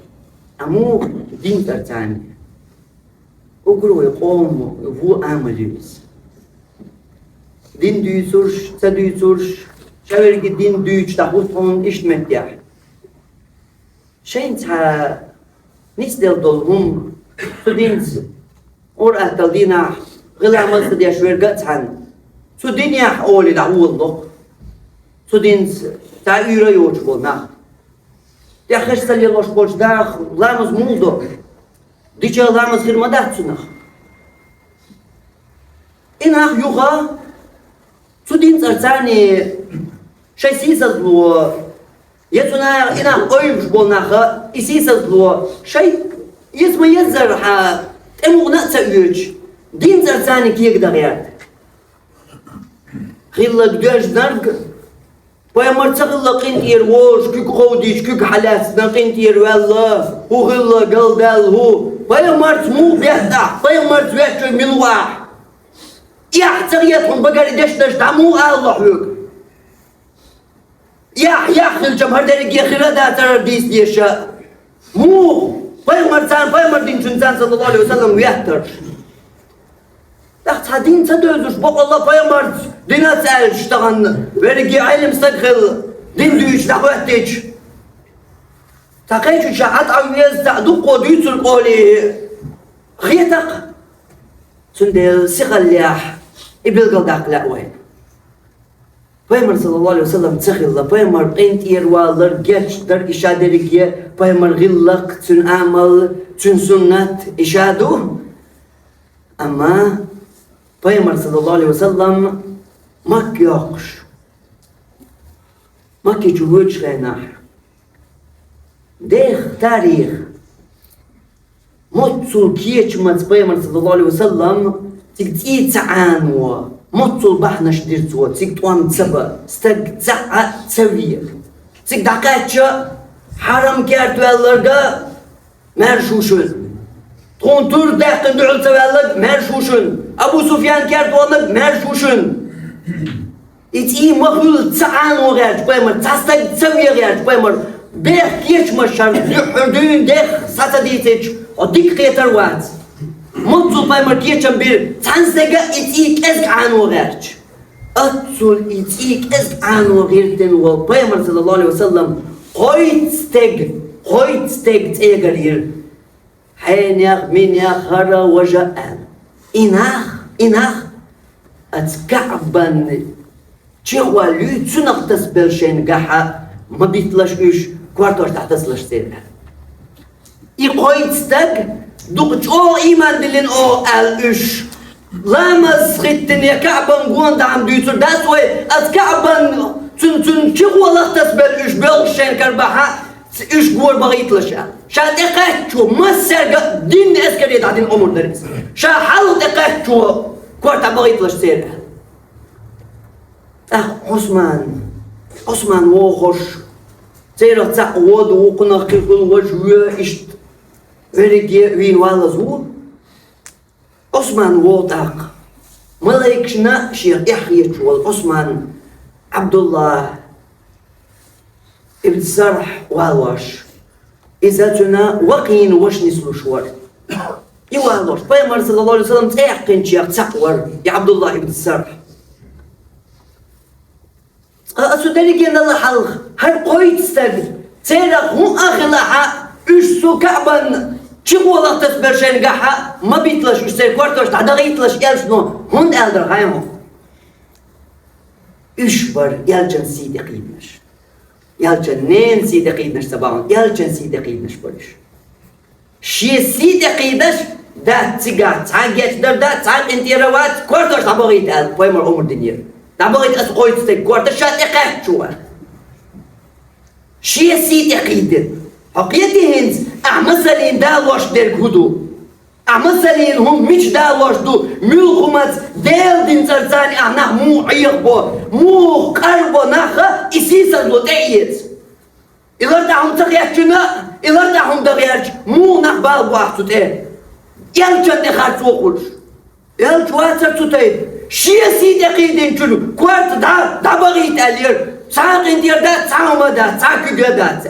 Амма дин цӀарцаний. Уггар вай къоман вон амал ю иза. Дин дуьйцурш, ца дуьйцурш, ша верриге дин дуьйцуш дӀахӀутту хьуна иштта меттехь. Шайна цхьа нисделла долу хӀума, цу динца, ур-атталла дийнахь, гӀиллакх-масал ца деш верг а цхьаьна, цу динехь олий дӀаволало. Цу динца цхьа уьйр а йоцуш болу нах. ТӀехь хиш ца лелош болчу даха ламаз муха до? Дича ламаз хир ма дац цунах. И нах юха цу дин цӀарцаний шайн сийсазло, я цу нах, и нах ойбуш болу наха и сийсазло шайн иза ма-еззара хьа тӀе мукъана а ца оьцуш, дин цӀарцаний кегадан гӀерта. ХӀиллаг доьжнарг, пайхамар ца хилла къинтӀера волуш, куьг кховдийча, куьг хьалаьцна къинтӀера ваьлла, хӀун хилла, галдаьлла хӀун? Пайхамарца муха беттахь, пайхамарца ваьччой мила ву ахь? Эхь ца хета хьуна багара и дешнаш дӀа муха алало хьоьга? Эхь, эхь хилчам хӀара дерриге хир а дацара дийца деша. Муха? Пайхамарцан, пайхамар динчунцан, саллаллаху Ӏалайхи ва саллам, веттарш. ТӀаккха цхьа дин ца девзаш бокъонца пайхамарца динца аьлча, тахан верриге Ӏилма стаг хилла, дин дуьйцуш дӀахӀоьттича, цхьа кхечу ша хьатӀа веза, цхьа дуккха дуьйцур къоли хетакх. Цундела сихаллехь и билгалдаккха лаьа вай. Пайхамар, саллаллаху алейхи ва саллам, ца хилла, пайхамар къинтӀера валар, гечдар, и ша дерриге, пайхамар гӀиллакх, цуьнан амал, цуьнан суннат, и ша ду. Амма пайхамар, саллаллаху алейхи ва саллам, Макка йоккхуш, Макка чу воьдучу хенахь, деха тарих, моццул кечамца пайхамар, саллаллаху алейхи ва саллам, цига цӀий ца Ӏано, моццул бахьанаш дира цо, цига тӀом ца бан, стаг цхьа а ца вен. Цига дӀакхаьчча, Хьарам керта ваьлларг, маьрша ву шуна. Тхуна тур даьккхина дуьхьал ца ваьлларг, маьрша ву шуна. Абу Суфьян керта ваьлларг, маьрша ву шуна. И цӀий ма хуьллу ца Ӏано гӀерташ пайхамар, цхьа стаг ца вен гӀерташ пайхамар, беха кечамаш шарна дуьххьара дуьйна деха схьа ца дийцича, хьо дика кхетар вац. Моццул пайхамар кечам бира, цхьана стага и цӀий кӀезиг Ӏано гӀерташ. Оццул и цӀий кӀезиг Ӏано гӀиртина волу пайхамар, саллаллаху алейхи ва саллам, кхойтта стеган, кхойтта стеган цӀегара йира. Хьенех, минех, хӀара, важа аьлла. И нах, и нах, оцу КаӀбан чехваллуьйту, цунах тасабелла шайна гахьа ма битталаш уьш, кортош дӀатасалаш церан аьлла. И кхойтта стаг дукха чӀогӀа ийман диллина оха аьлла уьш. Ламаз хӀиттине КаӀбан гонахьа дуьйцур дац вай, оцу КаӀбан цуьнан, цуьнан чехваллах тасабелла уьш боьлхуш шайна карабахьа, уьш гора бахийталаш аьлла. Ша тӀекхаьччо, массаьрга а дин эскаре дӀадина омра дара иза. Ша хьалха тӀекхаьччо, корта бахийталаш церан аьлла. ТӀаккха Ӏусман, Ӏусман вогӀуш, церах цхьаъ воду, вукхунах кхин хуьлу важа воь, иштта верриге а вийна валаза ву. Ӏусман вогӀу тӀаккха. Малайкашна шех эхь хеташ волу Ӏусман Ӏабдуллахь ибн Сархь валош. Иза цуьнан вакхийн ваша нислуш вара. И валош. Пайхамар, саллаллаху алейхи ва саллам, цӀе яьккхинчех цхьаъ вара и Ӏабдуллахь ибн Сархь. Ткъа оцу дерригенал хьалха, хӀара кхойтта стаг, церах хӀун а хилахь, уьш цу КаӀбан чехваллах тасабелла шайна гахьа ма битталаш, уьш церан кортош дӀадахийталаш, элчано хӀунда аьлла дара хаьий хьуна? Уьш бара элчан сий тӀе кхийдинарш. Элчан ненан сий тӀе кхийдинарш ца бахьана, элчан сий тӀе кхийдинарш бара уьш. Шен сий тӀе кхийдаш дац цигахь, цхьа гечдар дац, цхьа къинтӀера вац, кортош дӀабахийта аьлла, пайхамар омра динера. ДӀабахийта аса кхойтта стеган кортош ша тӀекхаьччо аьлла. Шен сий тӀе кхийдина. Хьо кхетий хӀинца, ахь масаллина далош дерг хӀун ду? Ахь масаллина хӀума мича далош ду? Муьлхха хӀумаца Делан динан цӀарца ахь нах муха Ӏехабо, муха къарбо нах, и сийсазло тӀеэца? И лартӀехь хӀума ца хетачунна, и лартӀехь хӀума дан гӀерташ, муха нах балабо ахь цу тӀе? Элчан тӀе харцо хуьлуш. Элча вацара цу тайпа. Шен сий тӀе кхийдинчун корта дӀа, дӀабахийта аьллера. Цхьа къинтӀера дац, цхьа хӀума дац, цхьа куьг а дац.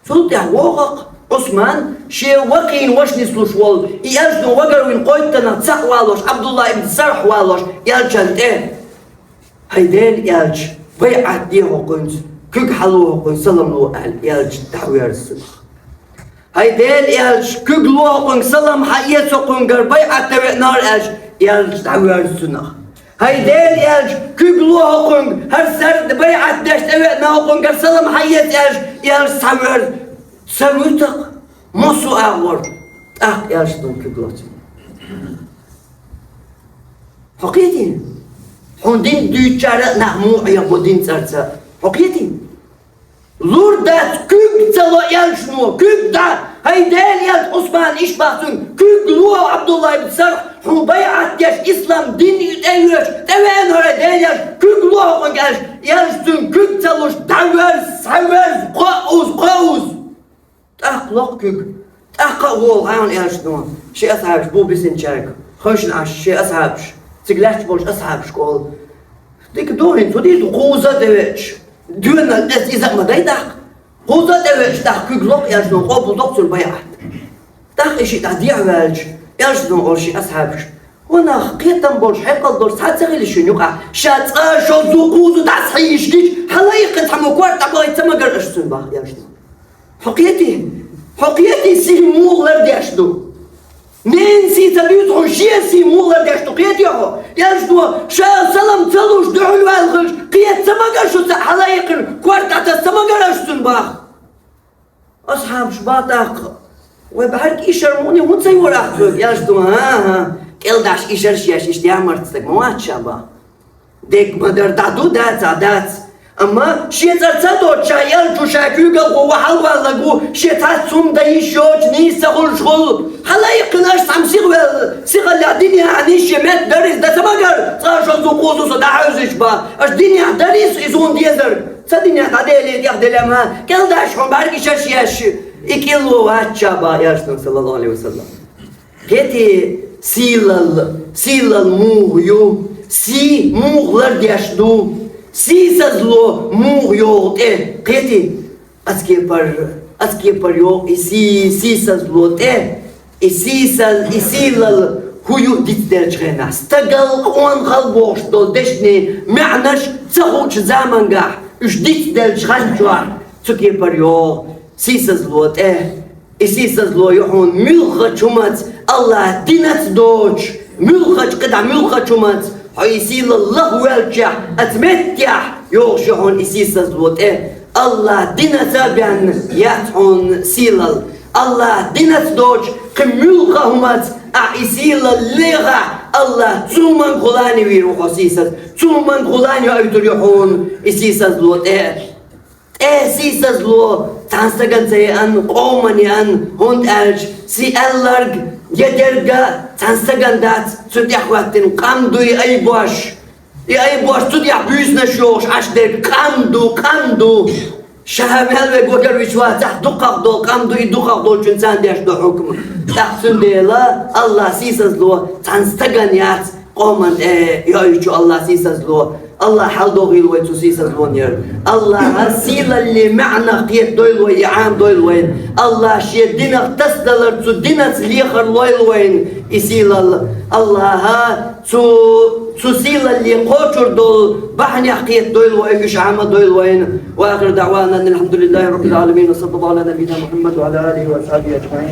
Цул тӀаьхьа вогӀу-кх Ӏусман, шен вакхийн ваша нислуш волу, и элчано вагарвина кхойттанах цхьаъ валош, Ӏабдулла ибн Сархь валош, элчан тӀе. ХӀай Делан элча, байӀат де хӀокхуьнца, куьг хьало хӀокхуьнга, салам ло аьлла, элча дӀахьоьрзу цунах. ХӀай Делан элча, куьг ло хӀокхуьнга, салам хьаэца хӀокхуьнгара, байӀат дан веанера аьлча, элча дӀахьоьрзу цунах. ХӀай Делан элча, куьг ло хӀокхуьнга, хӀара сарда байӀат деш тӀевеана хӀокхуьнгара, салам хьаэца аьлча, элча схьавоьрзу. Ца вуьту-кх, массо а агӀор, тӀаккха элчано куьг ло цунна. Хьо кхетий? Хьуна дин дуьйцучара а нах муха Ӏехабо динан цӀарца? Хьо кхетий? Лур дац, куьг ца ло элчано, куьг дӀа, хӀай Делан элча, Ӏусман, иштта бах цуьнга, куьг ло, Ӏабдулла ибн Сархь, хьуна байӀат деш, ислам дин тӀевоьдуш, тӀевеана хӀара Делан элча, куьг ло хӀокхуьнга аьлча, элча цуьнга куьг ца луш, дӀавоьрзу, схьавоьрзу, кхоъ вузу, кхоъ вузу. ТӀаккха ло-кх куьг. ТӀаккха а волу хьуна элчано шен асхьабаш, бу бисинчаьрга, хевшина Ӏаш шен асхьабаш, цига лаьтташ болчу асхьабашка олу: «Дика ду хӀинца, хӀун дийр ду, кхузза а тӀевеача, доьналла эцна иза а ма дай тӀаккха. Кхузза а тӀевеача, тӀаккха куьг ло-кх, элчано къобалдо-кх цуьнан байӀат». ТӀаккха и шиъ дӀа дехьаваьлча, элчано олу шен асхьабашка: Хьо нах кхетам болуш, хьекъал долуш цхьа ца хилча шуна юкъахь, ша цкъа шозза, кхузза дӀасахьийзаш гича, хьалаайккхина цхьаммо корта дӀабахийта ца магара аша цунна баха, аьлла. Хьо кхетий? Хьо кхетий, сий муха лардеш ду? Ненан сий ца дуьйцу хьуна, шен сий муха лардеш ду, кхетий хьо? Аьлла, ша салам ца луш дуьхьал ваьлла хилча, кхета ца магара шу цхьа, хьалаайккхина корта дӀатаса ца магара аша цунна баха. Асхьабаш баха тӀаккха: «Вай бӀаьрг ишар муни хӀунда ца йора ахь соьга?» Аьлла ду: «ХӀан-хӀа, кӀелдаш ишарш еш, иштта ямарта стаг ма вац ша баха. Дегга ма-дарра дӀаду, дац а, дац. Амма шен цӀар ца доцуш, ша аьллачу ша куьйгалхо ву, хьалаваьлларг ву, шен цхьацца хӀума дан йиш йоцуш нийса ца хуьлуш хуьлу. Хьалаайккхина аша цхьамма сиха ваьлла, сихаллехь динехь нийса шен метта дарий иза, дан ца магара, цкъа шозза, кхузза со дӀахьуьйзуш баха. Аша динехь дарий со иза хӀума дезарг? Ца динехь дӀаделий, тӀехь делий ма, кӀелдаш хьуна бӀаьрг ишарш еш, и кӀилло вац ша баха», аьлла ду, саллаллаху Ӏалайхи ва саллам. Кхетий, сийлалла, сийлалла муха ю, сий муха лардеш ду, сийсазло муха йогӀу тӀе? Кхетий, оцу кепара, оцу кепара йогӀу и сий, сийсазло тӀе, и сийсаз-, и сийлалла хӀун ю дицделлачу хенахь. Стагал, къонахал бохуш долу дешнийн маьӀнаш ца хуучу замангахь, уьш дицделлачу хан чохь цу кепара йогӀу сийсазло тӀе. И сийсазло ю хьуна муьлххачу хӀумаца, АллахӀ динаца доцуш, муьлххачу кхидӀа муьлххачу хӀумаца, хьо и сийлалла лахвеллачехь, оцу меттехь йогӀуш ю хьуна и сийсазло тӀе. АллахӀ динаца а бен яц хьуна сийлалла. АллахӀ динаца доцуш кхин муьлхха а хӀумаца ахь и сийлалла лехахь, АллахӀ цу хӀумангахула а вийр ву хьо сийсаз, цу хӀумангахула а йоуьйтур ю хьуна и сийсазло тӀе. ТӀе сийсазло цхьана стагана ца еана, къоман еана, хӀунда аьлча сий аьлларг я дерг а цхьана стагана дац, цунна тӀехӀоьттина къам ду и айбош. И айбош цу тӀехь буьйсанаш йогӀуш Ӏаш дерг къам ду, къам ду. Ша мел верг вагар вича вацахь, дукхах долу къам ду, и дукхах долчун царна деш ду хьукма. ТӀаккха цундела АллахӀ сийсазло цхьана стагана яц, къоман тӀе йоуьйту АллахӀ сийсазло. АллахӀ хьаладогӀийла вай цу сийсазлонера. АллахӀа сийлаллин маьӀнах кхетадойла вай, и Ӏамадойла вайна. АллахӀа шен динах тасадалар, цу динаца лехар лойла вайна и сийлалла. АллахӀа цу, цу сийлаллин кхочур долу бахьанех кхетадойла вай, уьш Ӏамадойла вайна. وآخر دعوانا أن الحمد لله رب العالمين، وصلى الله على نبينا محمد وعلى آله وأصحابه أجمعين.